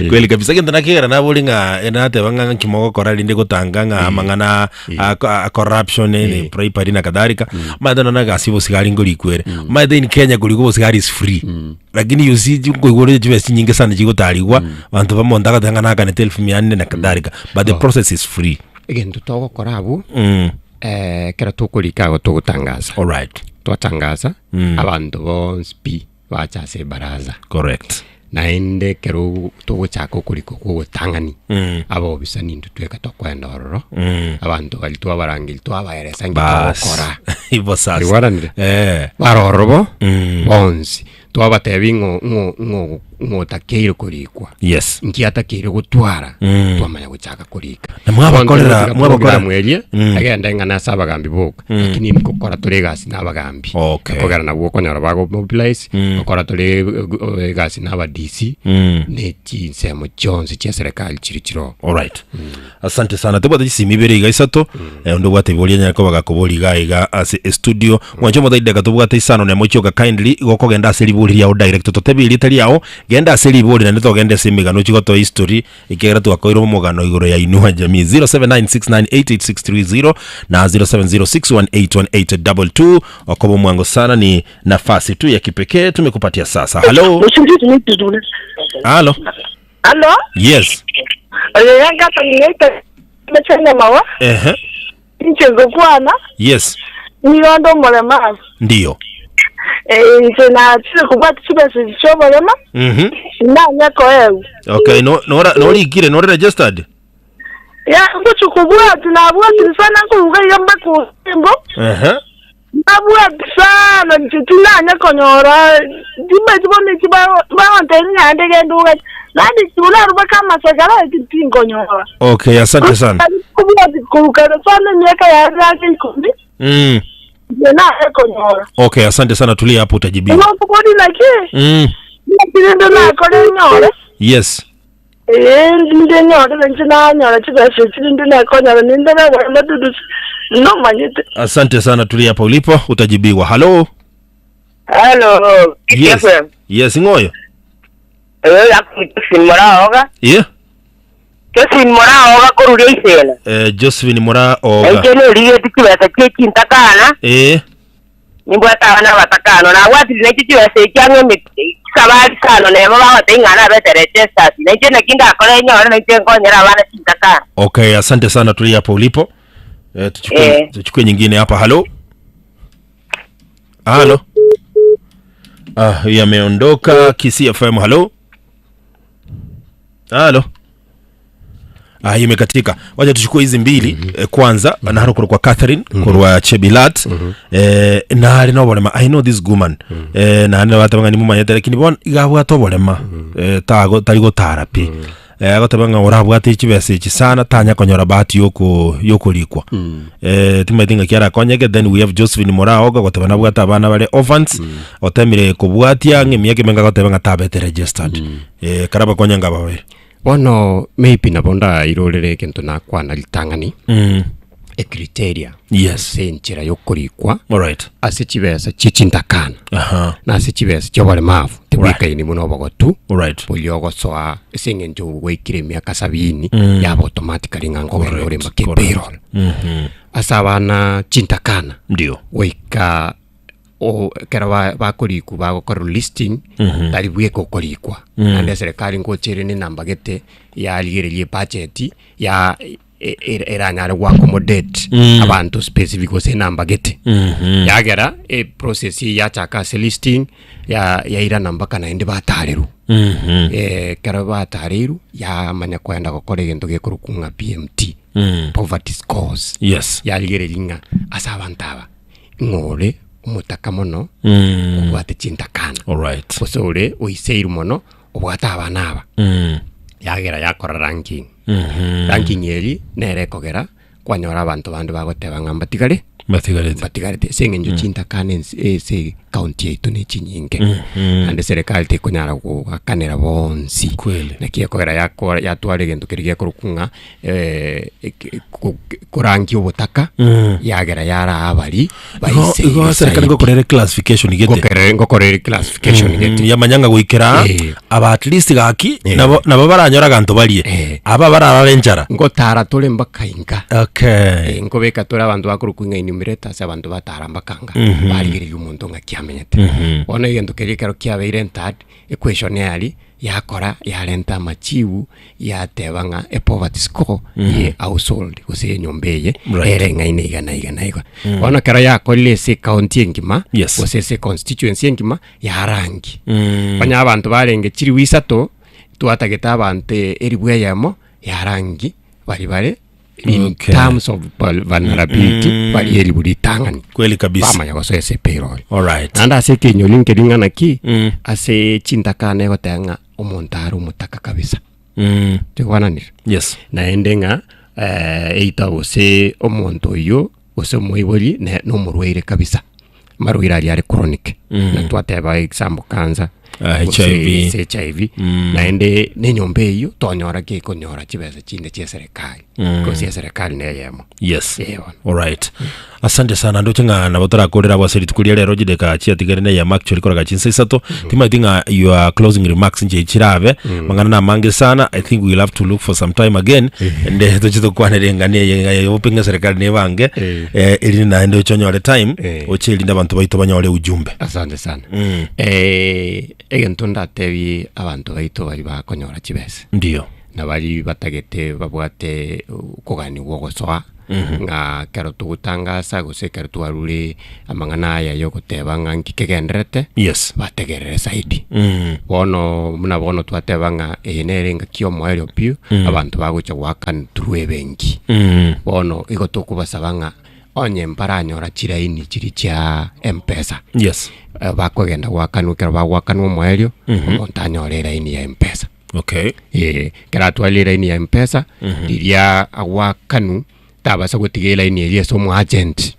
Kweli kabisa egento nakegera nabori ng'a eh, nateba ng'a nki mogokora rinde gotanga ng'a amang'ana a a corruption ne bribery na kadhalika omanyete nonya egasi ya obosigari nkorikwa ere omanyete in Kenya korikwa obosigari is free Lakini you see nkoigwa ore chibesa chinyinge sana chigotarigwa banto bamonto agateba ng'a nakanete elfu mia nne na kadhalika but the process is free. Egento togokora abwo Mm. ekero tokorika igo togotangasa Alright. twatangasa abanto bonsi pi bacha ase ebaraza Correct. naende ekero togochaka okorika okwo ogotang'ani abobisa nintwe tweka tokoenda ororo abanto baria twabarangeria twabaeresa nki Bas. togokora Ibo sasa. Riwaranire? Eh. Bare ororo bo bonsi twabatebi ng'o ng'o ng'o. Ng'otakeire korikwa. Yes. Nki atakeire gotwara Mm. twamanya gochaka korika. Na mwabakorera- Bono mwabakorera- programu eria Mm. egende ng'a nase abagambi boka Mm. lakini nkokora tore egasi na abagambi Okay. ekogera nabwo okonyora bago mobilize Mm. gokora tore eh, egasi na aba DC Mm. ne chinsemo chionsi chia serikali chiri chiroo. Alright. Asante sana. Tobwate chisimi ibere iga isato. Eh, onde obwate ibori anyare koba gakobori iga iga ase estudio. Mwanche omote ideka tobwate isano nemo chioka kindly igo okogenda ase ribori riao direct totebi erieta riao genda ase ribori naende togende ase emegano chigotoa history ekiagera twakoire omogano igoro ya Inua Jamii 0796988630 na 0706181822 okoba omwango sana ni nafasi tu ya kipekee tumekupatia sasa. Hello. Halo. Alo, Yes. oyo yangata ngeita mechene mawa, Ehe. inche ngokwana, Yes. nigo ndi omoremaru. Ndiyo. Eh, inche nachire kobwata chibesa echi chia oborema, Mhm. ndanye koegwa. Okay, no no no orikire no registered. Ya ngochi kobwati nabwatire sana nkoruga iga mpaka osembo, Ehe. nabwati sana inche tinanye konyora, timanyeti bono eki bagontebia ng'a naende genda ogache. Naende chibura mpaka amasakara eki tinkonyora. Okay, asante sana. Kobwati korwa kare sana emiaka yaye ake ikomi, inche naye konyora. Okay, asante sana, tulia hapo utajibiwa. Igo nkobori naki, naki rende nakore nyore. Yes. Ee, ninde nyorire inche nanyora chibesa echi rinde nakonyora ninde nagora amadudu nomanyete. Asante sana, tulia hapo ulipo utajibiwa. Hello. Hello. Yes. Yes, ng'oyo. Eh, Josephine Moraoga. Yeah. Josephine Moraoga koruria isena. Eh, Josephine Moraoga. Enche norigeti chibesa chie chintakana. Eh. Nimbwate abana abatakano. Nabwatire nainche chibesa echi ang'e emeti chisabari isano nemo bagoteba ing'a nabete registered. Nainche naki ndakore nyore nainche nkonyere abana chintakana. Okay, asante sana, tulia hapo ulipo. Eh, tuchukue, Eh. tuchukue nyingine hapa. Halo. Halo. Ah, yameondoka Kisii FM. Halo. Halo. Ah, imekatika. Wacha tuchukue hizi mbili eh, kwanza mm -hmm. naharo kwa Catherine mm -hmm. korwa Chebilat mm -hmm. eh, nari no borema I know this woman mm -hmm. eh, nari bataba ni mumanyete lakini bon igabwata oborema mm -hmm. eh, tago tari gotara pi mm -hmm. eh, agoteba ng'a orabwate chibesa echi sana tanya konyora bahati yoko yokorikwa mm. eh, timaete ng'aki arakonyeke then we have Josephine Moraoga goteba nabwate abana bare orphans mm. otemire kobwatia ng'a emiaka emenge agoteba ng'a tabete registered mm. eh, karabakonya ng'a babere Bono maybe nabo ndairorere egento nakwana ritang'ani, mm. ecriteria Yes. ase enchera yokorikwa Alright. ase chibesa chie chintakana Aha. na ase chibesa chi'oboremavu tibwekaini buna obogotu Alright. boria ogosoa ase eng'encho gwaikire emiaka sabini yaba automatically ng'a nkogenda ore mpaka Correct. epayroll. Ase abana chintakana Ndio. goika o ekero ba bakorikwa bagokorerwa listing tari bweka okorikwa naende eserekari ngocha ere na enamba gete yarigereria ebudget ya e- e- eranyare go accommodate abanto specific gose enamba gete yagera eprocess eye yachaka ase listing ya yairana mpaka naende batarerwa ekero batareirwe yamanya koenda gokora egento gekorokwa ng'a PMT poverty scores Yes. yarigereria ng'a ase abanto aba Ng'o ore omotaka mono obwate chintakana? Alright. Gose ore oiseirwe mono obwate abana aba? Yagera yakora ranking. Ranking eri nere ekogera kwanyora abanto bande bagoteba ng'a mbatigare Batigarete. mbatigarete ase eng'encho chintakana ense ase ekaunti yaito ne chinyinge naende serikali tekonyara goakanera bonsi. Kweli. Naki ekogera yakora yatwara egento keria gekorokwa ng'a korangia obotaka yagera yaraa abari Igo igo serikali ngokorere classification gete. Ngokerere ngokorere classification gete. Yamanya ng'a goikera Eh. aba at least gaki Eh. nabo nabo baranyora aganto barie Eh. aba bararare enchara. Ngotara tore mpaka inka. Okay. Eh, nkobeka tore abanto bakorokwa ng'a enumerators abanto batara mpaka nka barigereria omonto ng'aki amenyete. Bono egento keria ekero kiabeire entered equation yaria Yakora yarenta amachibu, yateba ng'a epoverty score ye household gose enyomba eye Right. ere eng'aini iga na iga na iga. Bono ekero yakorire ase ecounty engima Yes. gose ase econstituency engima yarangi. Onye abanto barenge chiribu isato, twatagete abanto eribu eyemo yarangi baria bare in Okay. terms of vulnerability baria eribu ritang'ani. Kweli kabisa. Bamanya gosoa ase epayroll. Alright. Naende ase ekenyori nkeri ng'a naki, ase chintakana egoteba ng'a. omonto are omotaka kabisa. Mm. Tokwananire? Yes. Naende ng'a either gose omonto oyio gose omoibori ne nomorwaire kabisa, amarwaire aria are chronic, na twateba example cancer, Ah, gose HIV. gose HIV, naende na enyomba eyio tonyora ki ekonyora chibesa chinde chia eserekari, gose eserekari na eyemo. Yes. Eh, bono. Alright. Asante sana ndoche ng'a nabo torakorera abwo ase rituko ria rero chideka chiatigere na eyemo actually korega chinsa isato timaeti ng'a your closing remarks nche chirabe mang'ana na amange sana I think we'll have to look for some time again ende toche tokwanere eng'ana eye ng'a eyopinga serikali nebange Eh. eh, erinde naende oche onyore time Eh. oche erinde abanto baito banyore ujumbe Asante sana. Eh, egento ndatebie abanto baito baria bakonyora chibesa. Ndio. Na baria batagete babwate okoganigwa ogosoa, ng'a ekero togotangasa gose ekero twarure amang'ana aya ya ogoteba ng'a nki kegendererete, Yes. bategerere zaidi. Bono buna bono twateba ng'a eye nere engaki ya omoerio pi, abanto bagocha goakana through ebenki. Bono igo tokobasaba ng'a onye mbaranyora chilaini chiria chia mpesa, Yes. bakogenda goakanwa ekero bagoakanwa omoerio, omonto anyore elaini ya mpesa. Okay. Ee, ekero atwarire elaini ya mpesa, riria agwakanu, tabasa gotiga elaini eria ase omoagent,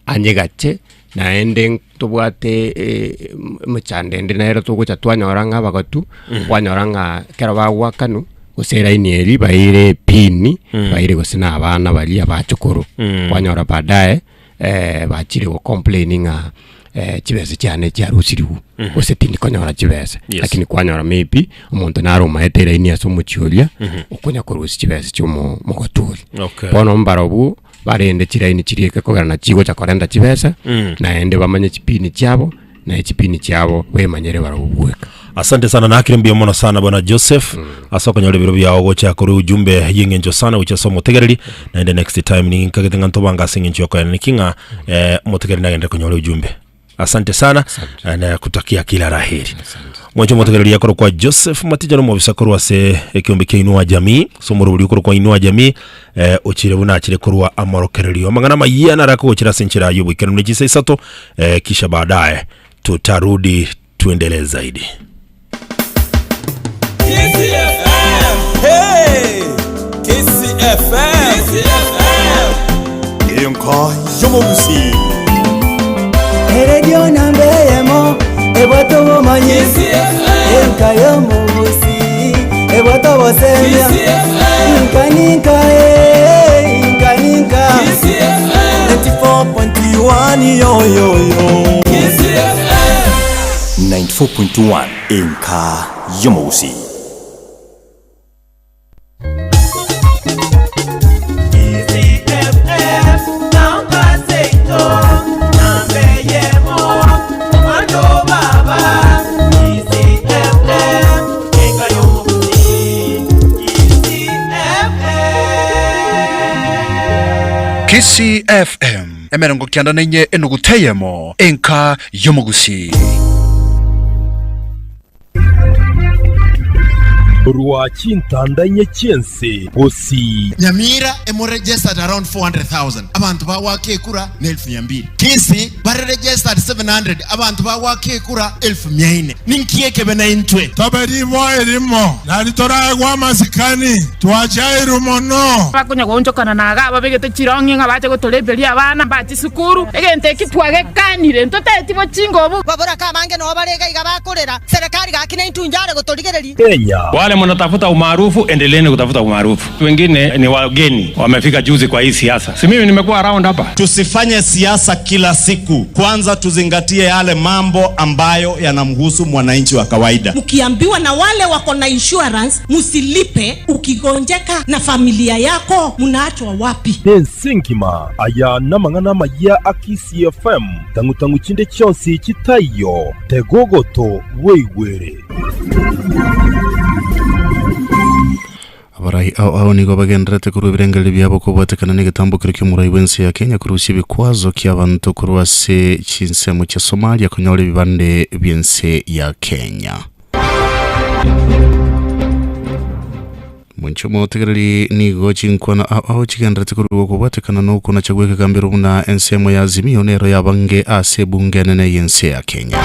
anyegache, naende ntobwate emechando ende nero togocha twanyora ng'a abagotu, kwanyora ng'a ekero bagwakanu, gose elaini eria baire epini, baire gose na abana baria abachukuru, kwanyora baadaye. bachire go complain ng'a chibesa chiane chiarusirigwe gose tindi konyora chibesa. Yes. Lakini kwanyora maybe omonto nare omaete eraini ase omochie oria okonya korusia chibesa chia omo mogotu oria. Okay. Bono mbarobwo barende chiraini chiria ekogera na chigocha korenta chibesa naende bamanye chipini chiabo na echipini chiabo bemanyere barabwo bweka. Asante sana nakire mbuya mono sana bwana Joseph ase okonyora ebiro biao gocha korwa ujumbe y'eng'encho sana gochia ase omotegereri naende next time ninkagete ng'a ntobanga ase eng'encho yokoena niki ng'a eh, omotegereri nagende konyora ujumbe asante sana eh, na kutakia kila la heri mwancho omotegereri akorokwa Joseph Matija nomobisa korwa ase ekiombe kia Inua Jamii ase omorobori okorokwa Inua Jamii eh, ochire buna achire korwa amorokererio amang'ana amayia naro akogochera ase enchera y'oboikeranu ne chinsa isato eh, kisha baadaye tutarudi tuendelee zaidi. KCFM. Hey! KCFM. Enka y'omogusii. Eredio namba eyemo ebwate obomanyi enka y'omogusii ebwate obosemia inka ninka eh, inka ninka 94.1 yo yo yo. 94.1 Enka y'Omogusii. Kisii FM emerongo kianda na inye enuguta eyemo enka y'omogusii. Korwa chintanda inye chi'ense gosii. Nyamira emo registered around 400,000 abanto bagoaka ekura ne elfu mia mbili. Kisii bare registered 700 abanto bagoaka ekura elfu mia ine. Ninki ekebe naintwe? Tobe riboa erimo, nari toraegwe amasikani, twachairwe mono. Bakonya goonchokana na iga ababegete chirong'i ng'a bache gotoreberia abana ba chisukuru, egento eki twagekanire, ntotaeti bochinga obo. Baboraka abange nao bare iga iga bakorera, Serikali gaki naintwe inchare gotorigereria. Kenya. Wale mnatafuta umaarufu, endeleeni kutafuta umaarufu. Wengine ni wageni wamefika juzi kwa hii siasa, si mimi nimekuwa around hapa. Tusifanye siasa kila siku. Kwanza tuzingatie yale mambo ambayo yanamhusu mwananchi wa kawaida. Mkiambiwa na wale wako na insurance msilipe, ukigonjeka na familia yako mnaachwa wapi? Ense engima aya namang'ana amayia a Kisii FM, tang'u-tang'u chinde chionsi chitaiyo, tega ogoto bweigwere. Abarai ao ao nigo bagendererete korwa ebirengererio biabo kobwatekana negetambokero ki'omorai bw'ense ya Kenya korusia ebikwazo ki'abanto korwa ase chinsemo chia Somalia konyora ebibande bi'ense ya Kenya. Monche omotegereri nigo chinkwana ao ao chigendererete korwa okobwatekana nokonacha gw'ekegambero buna ensemo ya Azimio nero yabange ase ebunge enene y'ense ya Kenya.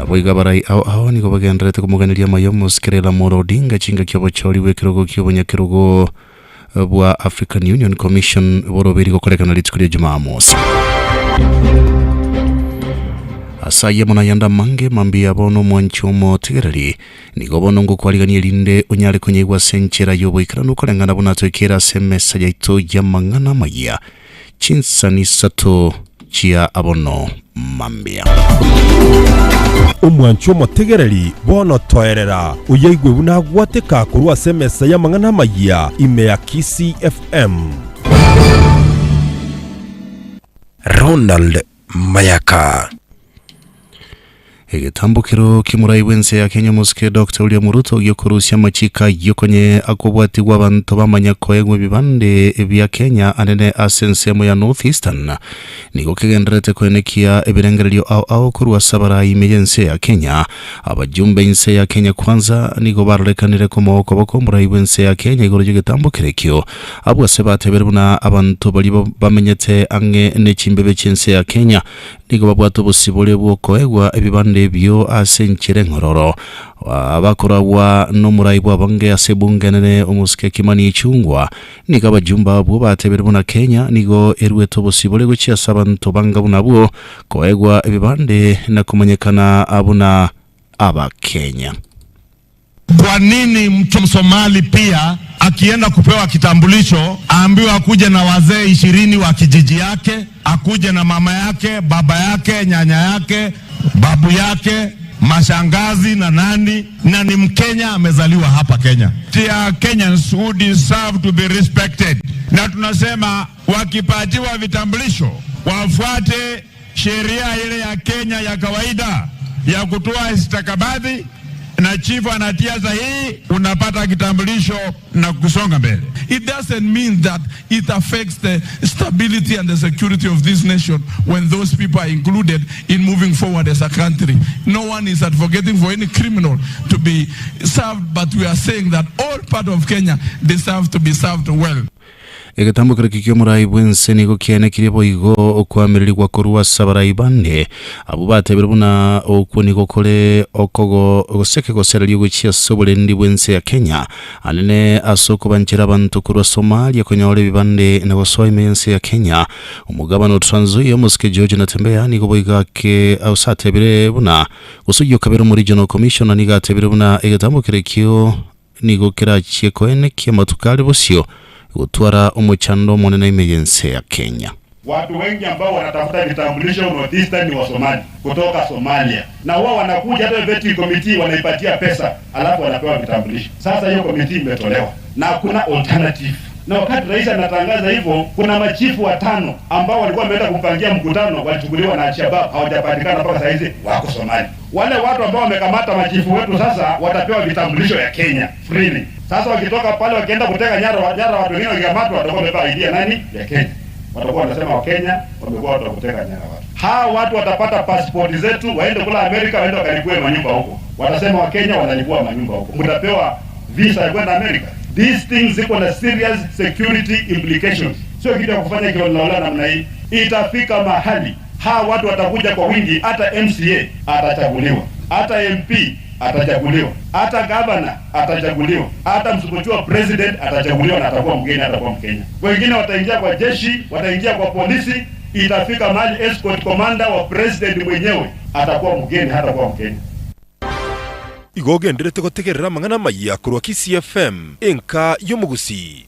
Naboigo abarai ao ao nigo bagendererete komoganeria amaya omosike Raila Amolo Odinga chingaki obochori bw'ekerogo ki'obonyakerogo bwa African Union Commission boroberi gokorekana rituko ria Jumamosi. Ase ayio amo nayande amange mambia bono omwanchi omotegereri, nigo bono ngokwarigania erinde onyare konyaigwa ase enchera y'oboikeranu koreng'ana buna toikeire ase emesa yaito y'amang'ana amayia Chinsani isato chia abono mambia. Omwanchi omotegereri, bono toerera, oyaigwe buna agwateka korwa ase emesa y'amang'ana amayia ime ya Kisii FM. Ronald Mayaka. Egetambokero ki'omorai bw'ense ya Kenya omosike Doctor William Ruto giokorusia amachiko ayio konye akobwatigwa abanto bamanya koegwa ebibande bia Kenya anene ase ensemo ya North Eastern nigo kegendererete koenekia ebirengererio ao ao korwa ase abarai ime y'ense ya Kenya. Abajumbe inse ya Kenya Kwanza nigo barorekanire komoa okoboko omorai bw'ense ya Kenya igoro y'egetambokero ekio abwo ase batebire buna abanto baria bamenyete ang'e ne chimbebe chi'ense ya Kenya Nigo babwate obosibore bw'okoegwa ebibanda ebio ase enchera eng'ororo. Abakoragwa nomorai bw'abange ase ebunge enene omosike Kimani Ichung'wa, nigo abajumbe abwo batebire buna Kenya nigo eruete obosibore gochia ase abanto banga buna abwo koegwa ebibande na komanyekana buna Abakenya. Kwa nini mtu Msomali pia akienda kupewa kitambulisho aambiwe akuje na wazee 20 wa kijiji yake, akuje na mama yake, baba yake, nyanya yake, babu yake, mashangazi na nani, na ni Mkenya amezaliwa hapa Kenya. There are Kenyans who deserve to be respected, na tunasema wakipatiwa vitambulisho wafuate sheria ile ya Kenya ya kawaida ya kutoa stakabadhi na chifu anatia sahihi, unapata kitambulisho na kusonga mbele. It doesn't mean that it affects the stability and the security of this nation when those people are included in moving forward as a country. No one is advocating for any criminal to be served, but we are saying that all part of Kenya deserve to be served well. Egetambo kerokio ki'omorai bw'ense nigo kiaenekirie boigo okoamererigwa korwa ase abarai bande, abwo batebire buna okwo nigo kore okogo gose ekegosererio gochia ase oborendi bw'ense ya Kenya, anene ase okobanchera abanto korwa Somalia konyora ebibande na gosoa ime y'ense ya Kenya. Omogabana o Trans Nzoia omosike George Natembeya nigo boigo ake ase atebire buna gose oyio kabere omo Regional Commissioner nigo atebire buna egetambo kerekio Nigo kerachie koenekia amatuko are bosio gotwara omochando omonene ime y'ense ya Kenya. Watu wengi ambao wanatafuta vitambulisho North Eastern ni Wasomali kutoka Somalia, na huwa wanakuja hata vetting committee wanaipatia pesa, alafu wanapewa vitambulisho. Sasa hiyo committee imetolewa na hakuna alternative. Na wakati rais anatangaza hivyo, kuna machifu watano ambao walikuwa wameenda kumpangia mkutano walichukuliwa na Al-Shabaab, hawajapatikana mpaka saa hizi, wako Somalia. Wale watu ambao wamekamata machifu wetu sasa watapewa vitambulisho ya Kenya freely. Sasa wakitoka pale wakienda kuteka nyara, nyara watu wengine wakikamatwa watakuwa wamebeba ID ya nani? Ya Kenya. Watakuwa wanasema Wakenya wamekuwa watu wa kuteka nyara watu. Hawa watu watapata pasipoti zetu, waende kula Amerika, waende wakalipue manyumba huko. Watasema Wakenya wanalipua manyumba huko. Mtapewa visa ya kwenda Amerika. These things ziko na serious security implications. Sio kitu ya kufanya kiholelaholela namna hii. Itafika mahali hawa watu watakuja kwa wingi, hata MCA atachaguliwa, hata MP atachaguliwa, hata gavana atachaguliwa, hata msipochua president atachaguliwa na atakuwa mgeni, atakuwa Mkenya. Wengine wataingia kwa jeshi, wataingia kwa polisi. Itafika mahali escort commander wa president mwenyewe atakuwa mgeni, hatakuwa Mkenya. Igo ogenderete gotegerera amang'ana amayia korwa Kisii FM, enka y'omogusii.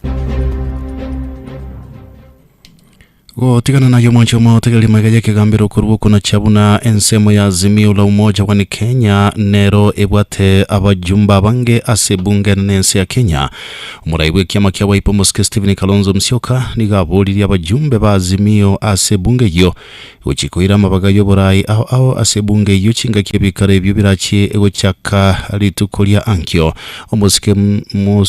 Gotigana naye omwancho omotegereri magega y'ekegambero korwa okonacha buna ensemo ya Azimio la Umoja One Kenya nero ebwate abajumbe abange ase ebunge enene ense ya Kenya. Omorai bw'ekiama kia Wiper omosike Stephen Kalonzo Musyoka nigo aboririe abajumbe ba Azimio ase ebunge eyio Gochia koira amabaga y'oboraai ao ao ase ebunge eyio chingaki ebikaro ebio birachie gochaka rituko ria ankio. Omosike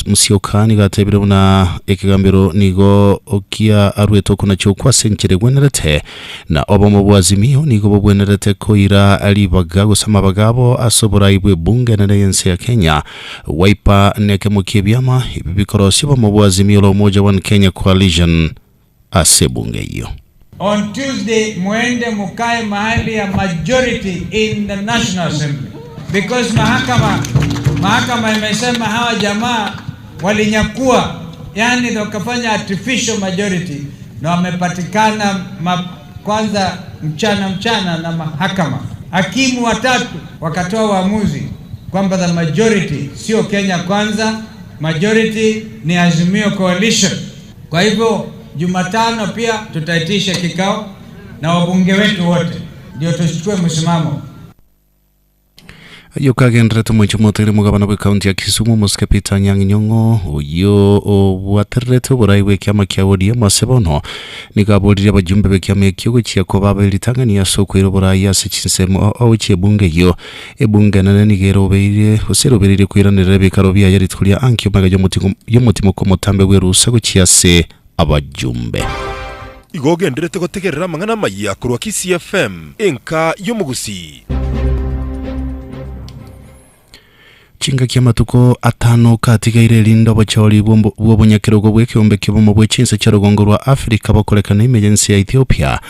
Musyoka nigo atebire buna ekegambero nigo kia aruete okonacha okwo ase enchera egwenerete, na obomo bwa Azimio nigo bobwenerete koira ribaga gose amabaga abo ase oboraai bw'ebunge enene y'ense ya Kenya. Wiper nekemo ki'ebiama ebi bikorosia obomo bwa Azimio la Umoja One Kenya Coalition ase ebunge eyio. On Tuesday muende mukae mahali ya majority in the National Assembly because mahakama mahakama imesema hawa jamaa walinyakua, yani wakafanya artificial majority na wamepatikana ma, kwanza mchana mchana na mahakama. Hakimu watatu wakatoa uamuzi kwamba the majority sio Kenya Kwanza, majority ni Azimio Coalition. Kwa hivyo Jumatano pia tutaitisha kikao na wabunge wetu wote ndio tuchukue msimamo. Ayio kagenderete omoicho moteire omogabana bwe county ya Kisumu omosike Peter Anyang' Nyong'o oyio obwatererete oborai bw'ekiama kia ODM ase bono nigo aboririe abajumbe b'ekiama ekio gochia koba aberitang'ani ase okoira oborai ase chinsemo ao chi'ebunge eyio. Ebunge enene nigo erobeire gose erobereire koiranerera ebikaro biaye rituko ria ankio magega y'omotimoko omotambe bw'erusa gochia ase abajumbe. Igo ogenderete gotegerera amang'ana amayia korwa Kisii FM, enka y'omogusii. Chingaki amatuko atano katigaire erinde obochori bw'obonyakerogo bw'ekeombe ki'obomo bwe chinse chia rogongo rwa Afrika bokorekane ime y'ense ya Ethiopia.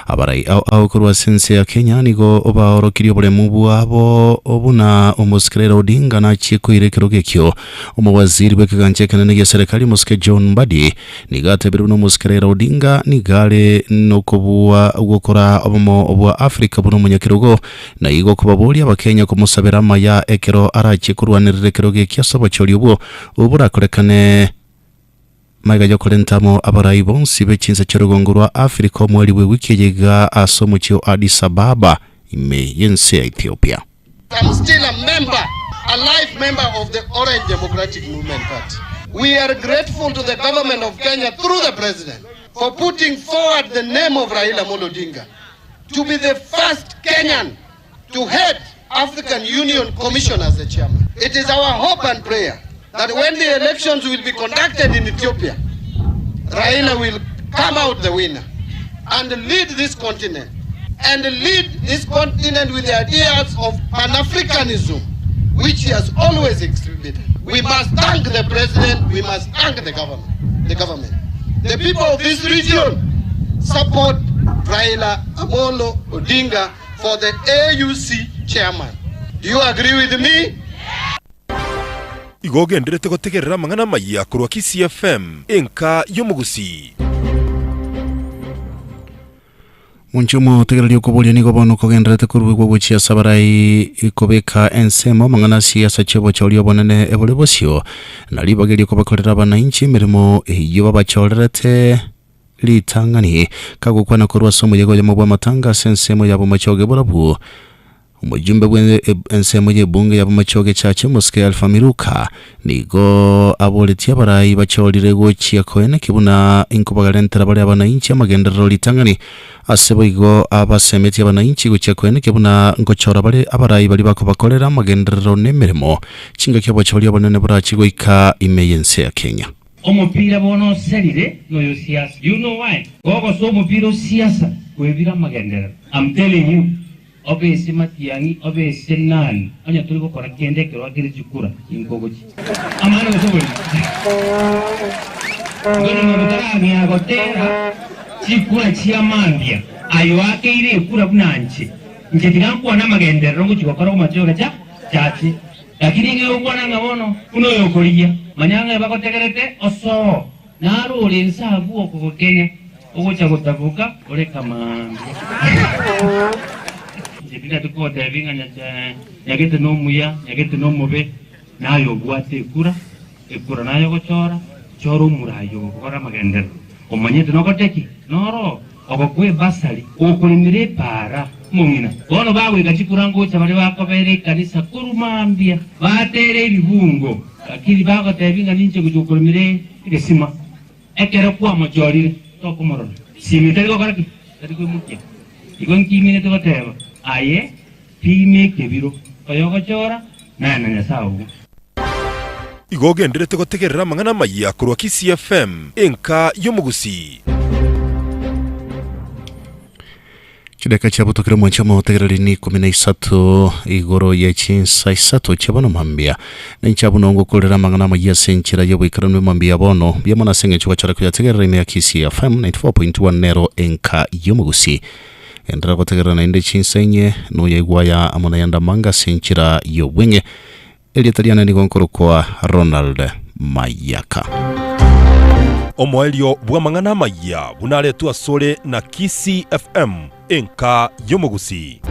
Abarai ao ao korwa ase ense ya Kenya nigo baorokirie oboremu bwabo buna omosike Raila Odinga nachie koira ekerogo ekio. Omowaziri bw'ekegancha ekenene gia serikali omosike John Mbadi Nigo atebire buna omosike Raila Odinga nigo are nokobua gwokora obomo bwa Africa buna omonyakerogo, na igo kobaboria abakenya komosabera amaya ekero arachie korwanerera ekerogo eki ase obochori obwo borakorekane magega yokorenta amo abarai bonsi be chinse chi'orogongo rwa Africa omweri bw'ewiki eye iga ase omochie o Addis Ababa ime y'ense ya Ethiopia. I'm still a member, a life member of the Orange Democratic Movement Party. We are grateful to the government of Kenya through the president for putting forward the name of Raila Amolo Odinga to be the first Kenyan to head African Union Commission as the chairman. It is our hope and prayer that when the elections will be conducted in Ethiopia, Raila will come out the winner and lead this continent and lead this continent with the ideas of Pan-Africanism, which he has always exhibited. We must thank the president, we must thank the government. The government. The people of this region support Raila Amolo Odinga for the AUC chairman. Do you agree with me? Igo ogenderete gotegerera amang'ana amayia korwa Kisii FM, enka y'omogusii. Monche omotegereria okoboria nigo bono kogendererete koruegwa gochia ase abarai kobeka ensemo amang'ana ase ase chi'obochori obonene ebore bosio, na ribaga erio kobakorera abanainchi emeremo eyio babachorerete ritang'ani. Kagokwana korwa ase omoyega oyomo bw'amatanga ase ensemo ya bomachoge borabwo, Omojumbe bwe ensemo y'ebunge y'abamachoge Chache Omosike Alpha Miruka nigo aboretie abarai bachorire gochia koeneki buna inkobagarentera bare abanainchi amagenderero ritang'ani ase boigo abasemetie abanainchi gochia koenekia buna nkochora bare abarai baria bakobakorera amagenderero nemeremo chingaki obochori obonene borachie goika ime y'ense ya Kenya. Omopira bono oserire noyo siasa. You know why? Gogosoa omopira o siasa kwebire amagenderero. I'm telling you. Obe ase matiang'i, obe ase nani, onye tori gokora kende ekero akire chikura, inkogochia. Amang'ana gose oborimo. Igo nigo totarang'ea gotera chikura chia mambia, aye oakeire ekura buna nche. Inche tiga nkwane amagenderero ngochia gokora omochie ogacha chache. Lakini ing'e gokwana ng'a bono buna oyokorigia, manya ng'a ebagotegerete osoo. Naro ore inse agwo okogokenya, ogocha gotaboka ore kamaambia. Inche tindati kogotebia ng'a Nyasae nyagete nomuya, nyagete nomobe, naye obwate ekura, ekura naye ogochora, chora omorai ogokora amagenderero. Omanyete nogote ki? Noro ogokoa ebasari, okoremera epaara, omong'ina. Bono bagoika chikura ngocha baria bakobera ekanisa korwa mambia, batere ebibungo. Lakini bagotebia ng'a ninche gochia gokoremera egesima, ekero kwamochorire tokomorora. Simi tari gokora ki? Tari koimokia. Igo nkiminete goteba, Aye pima ekebiro, oyogochora naye na Nyasae oo. Igo ogenderete gotegerera amang'ana amayia korwa Kisii FM, enka y'omogusii. Chidakika chiabotokire omwanche omotegereri ni 13 igoro ye chinsa isato chia bono mambia. Ninche abwo nongokorera amang'ana amayia ase enchera y'oboikeranu emambia bono. Mbuya mono ase eng'encho gwachora koyategerera ime ya Kisii FM 94.1 nero enka y'omogusii. Enderera gotegerera naende chinsa inye noyaigwa aya amo nayande amange ase enchera y'obweng'e. Erieta riane nigo nkorokwa Ronald Mayaka. Omoerio bw'amang'ana amayia buna aretwe asore na Kisii FM, enka y'omogusii.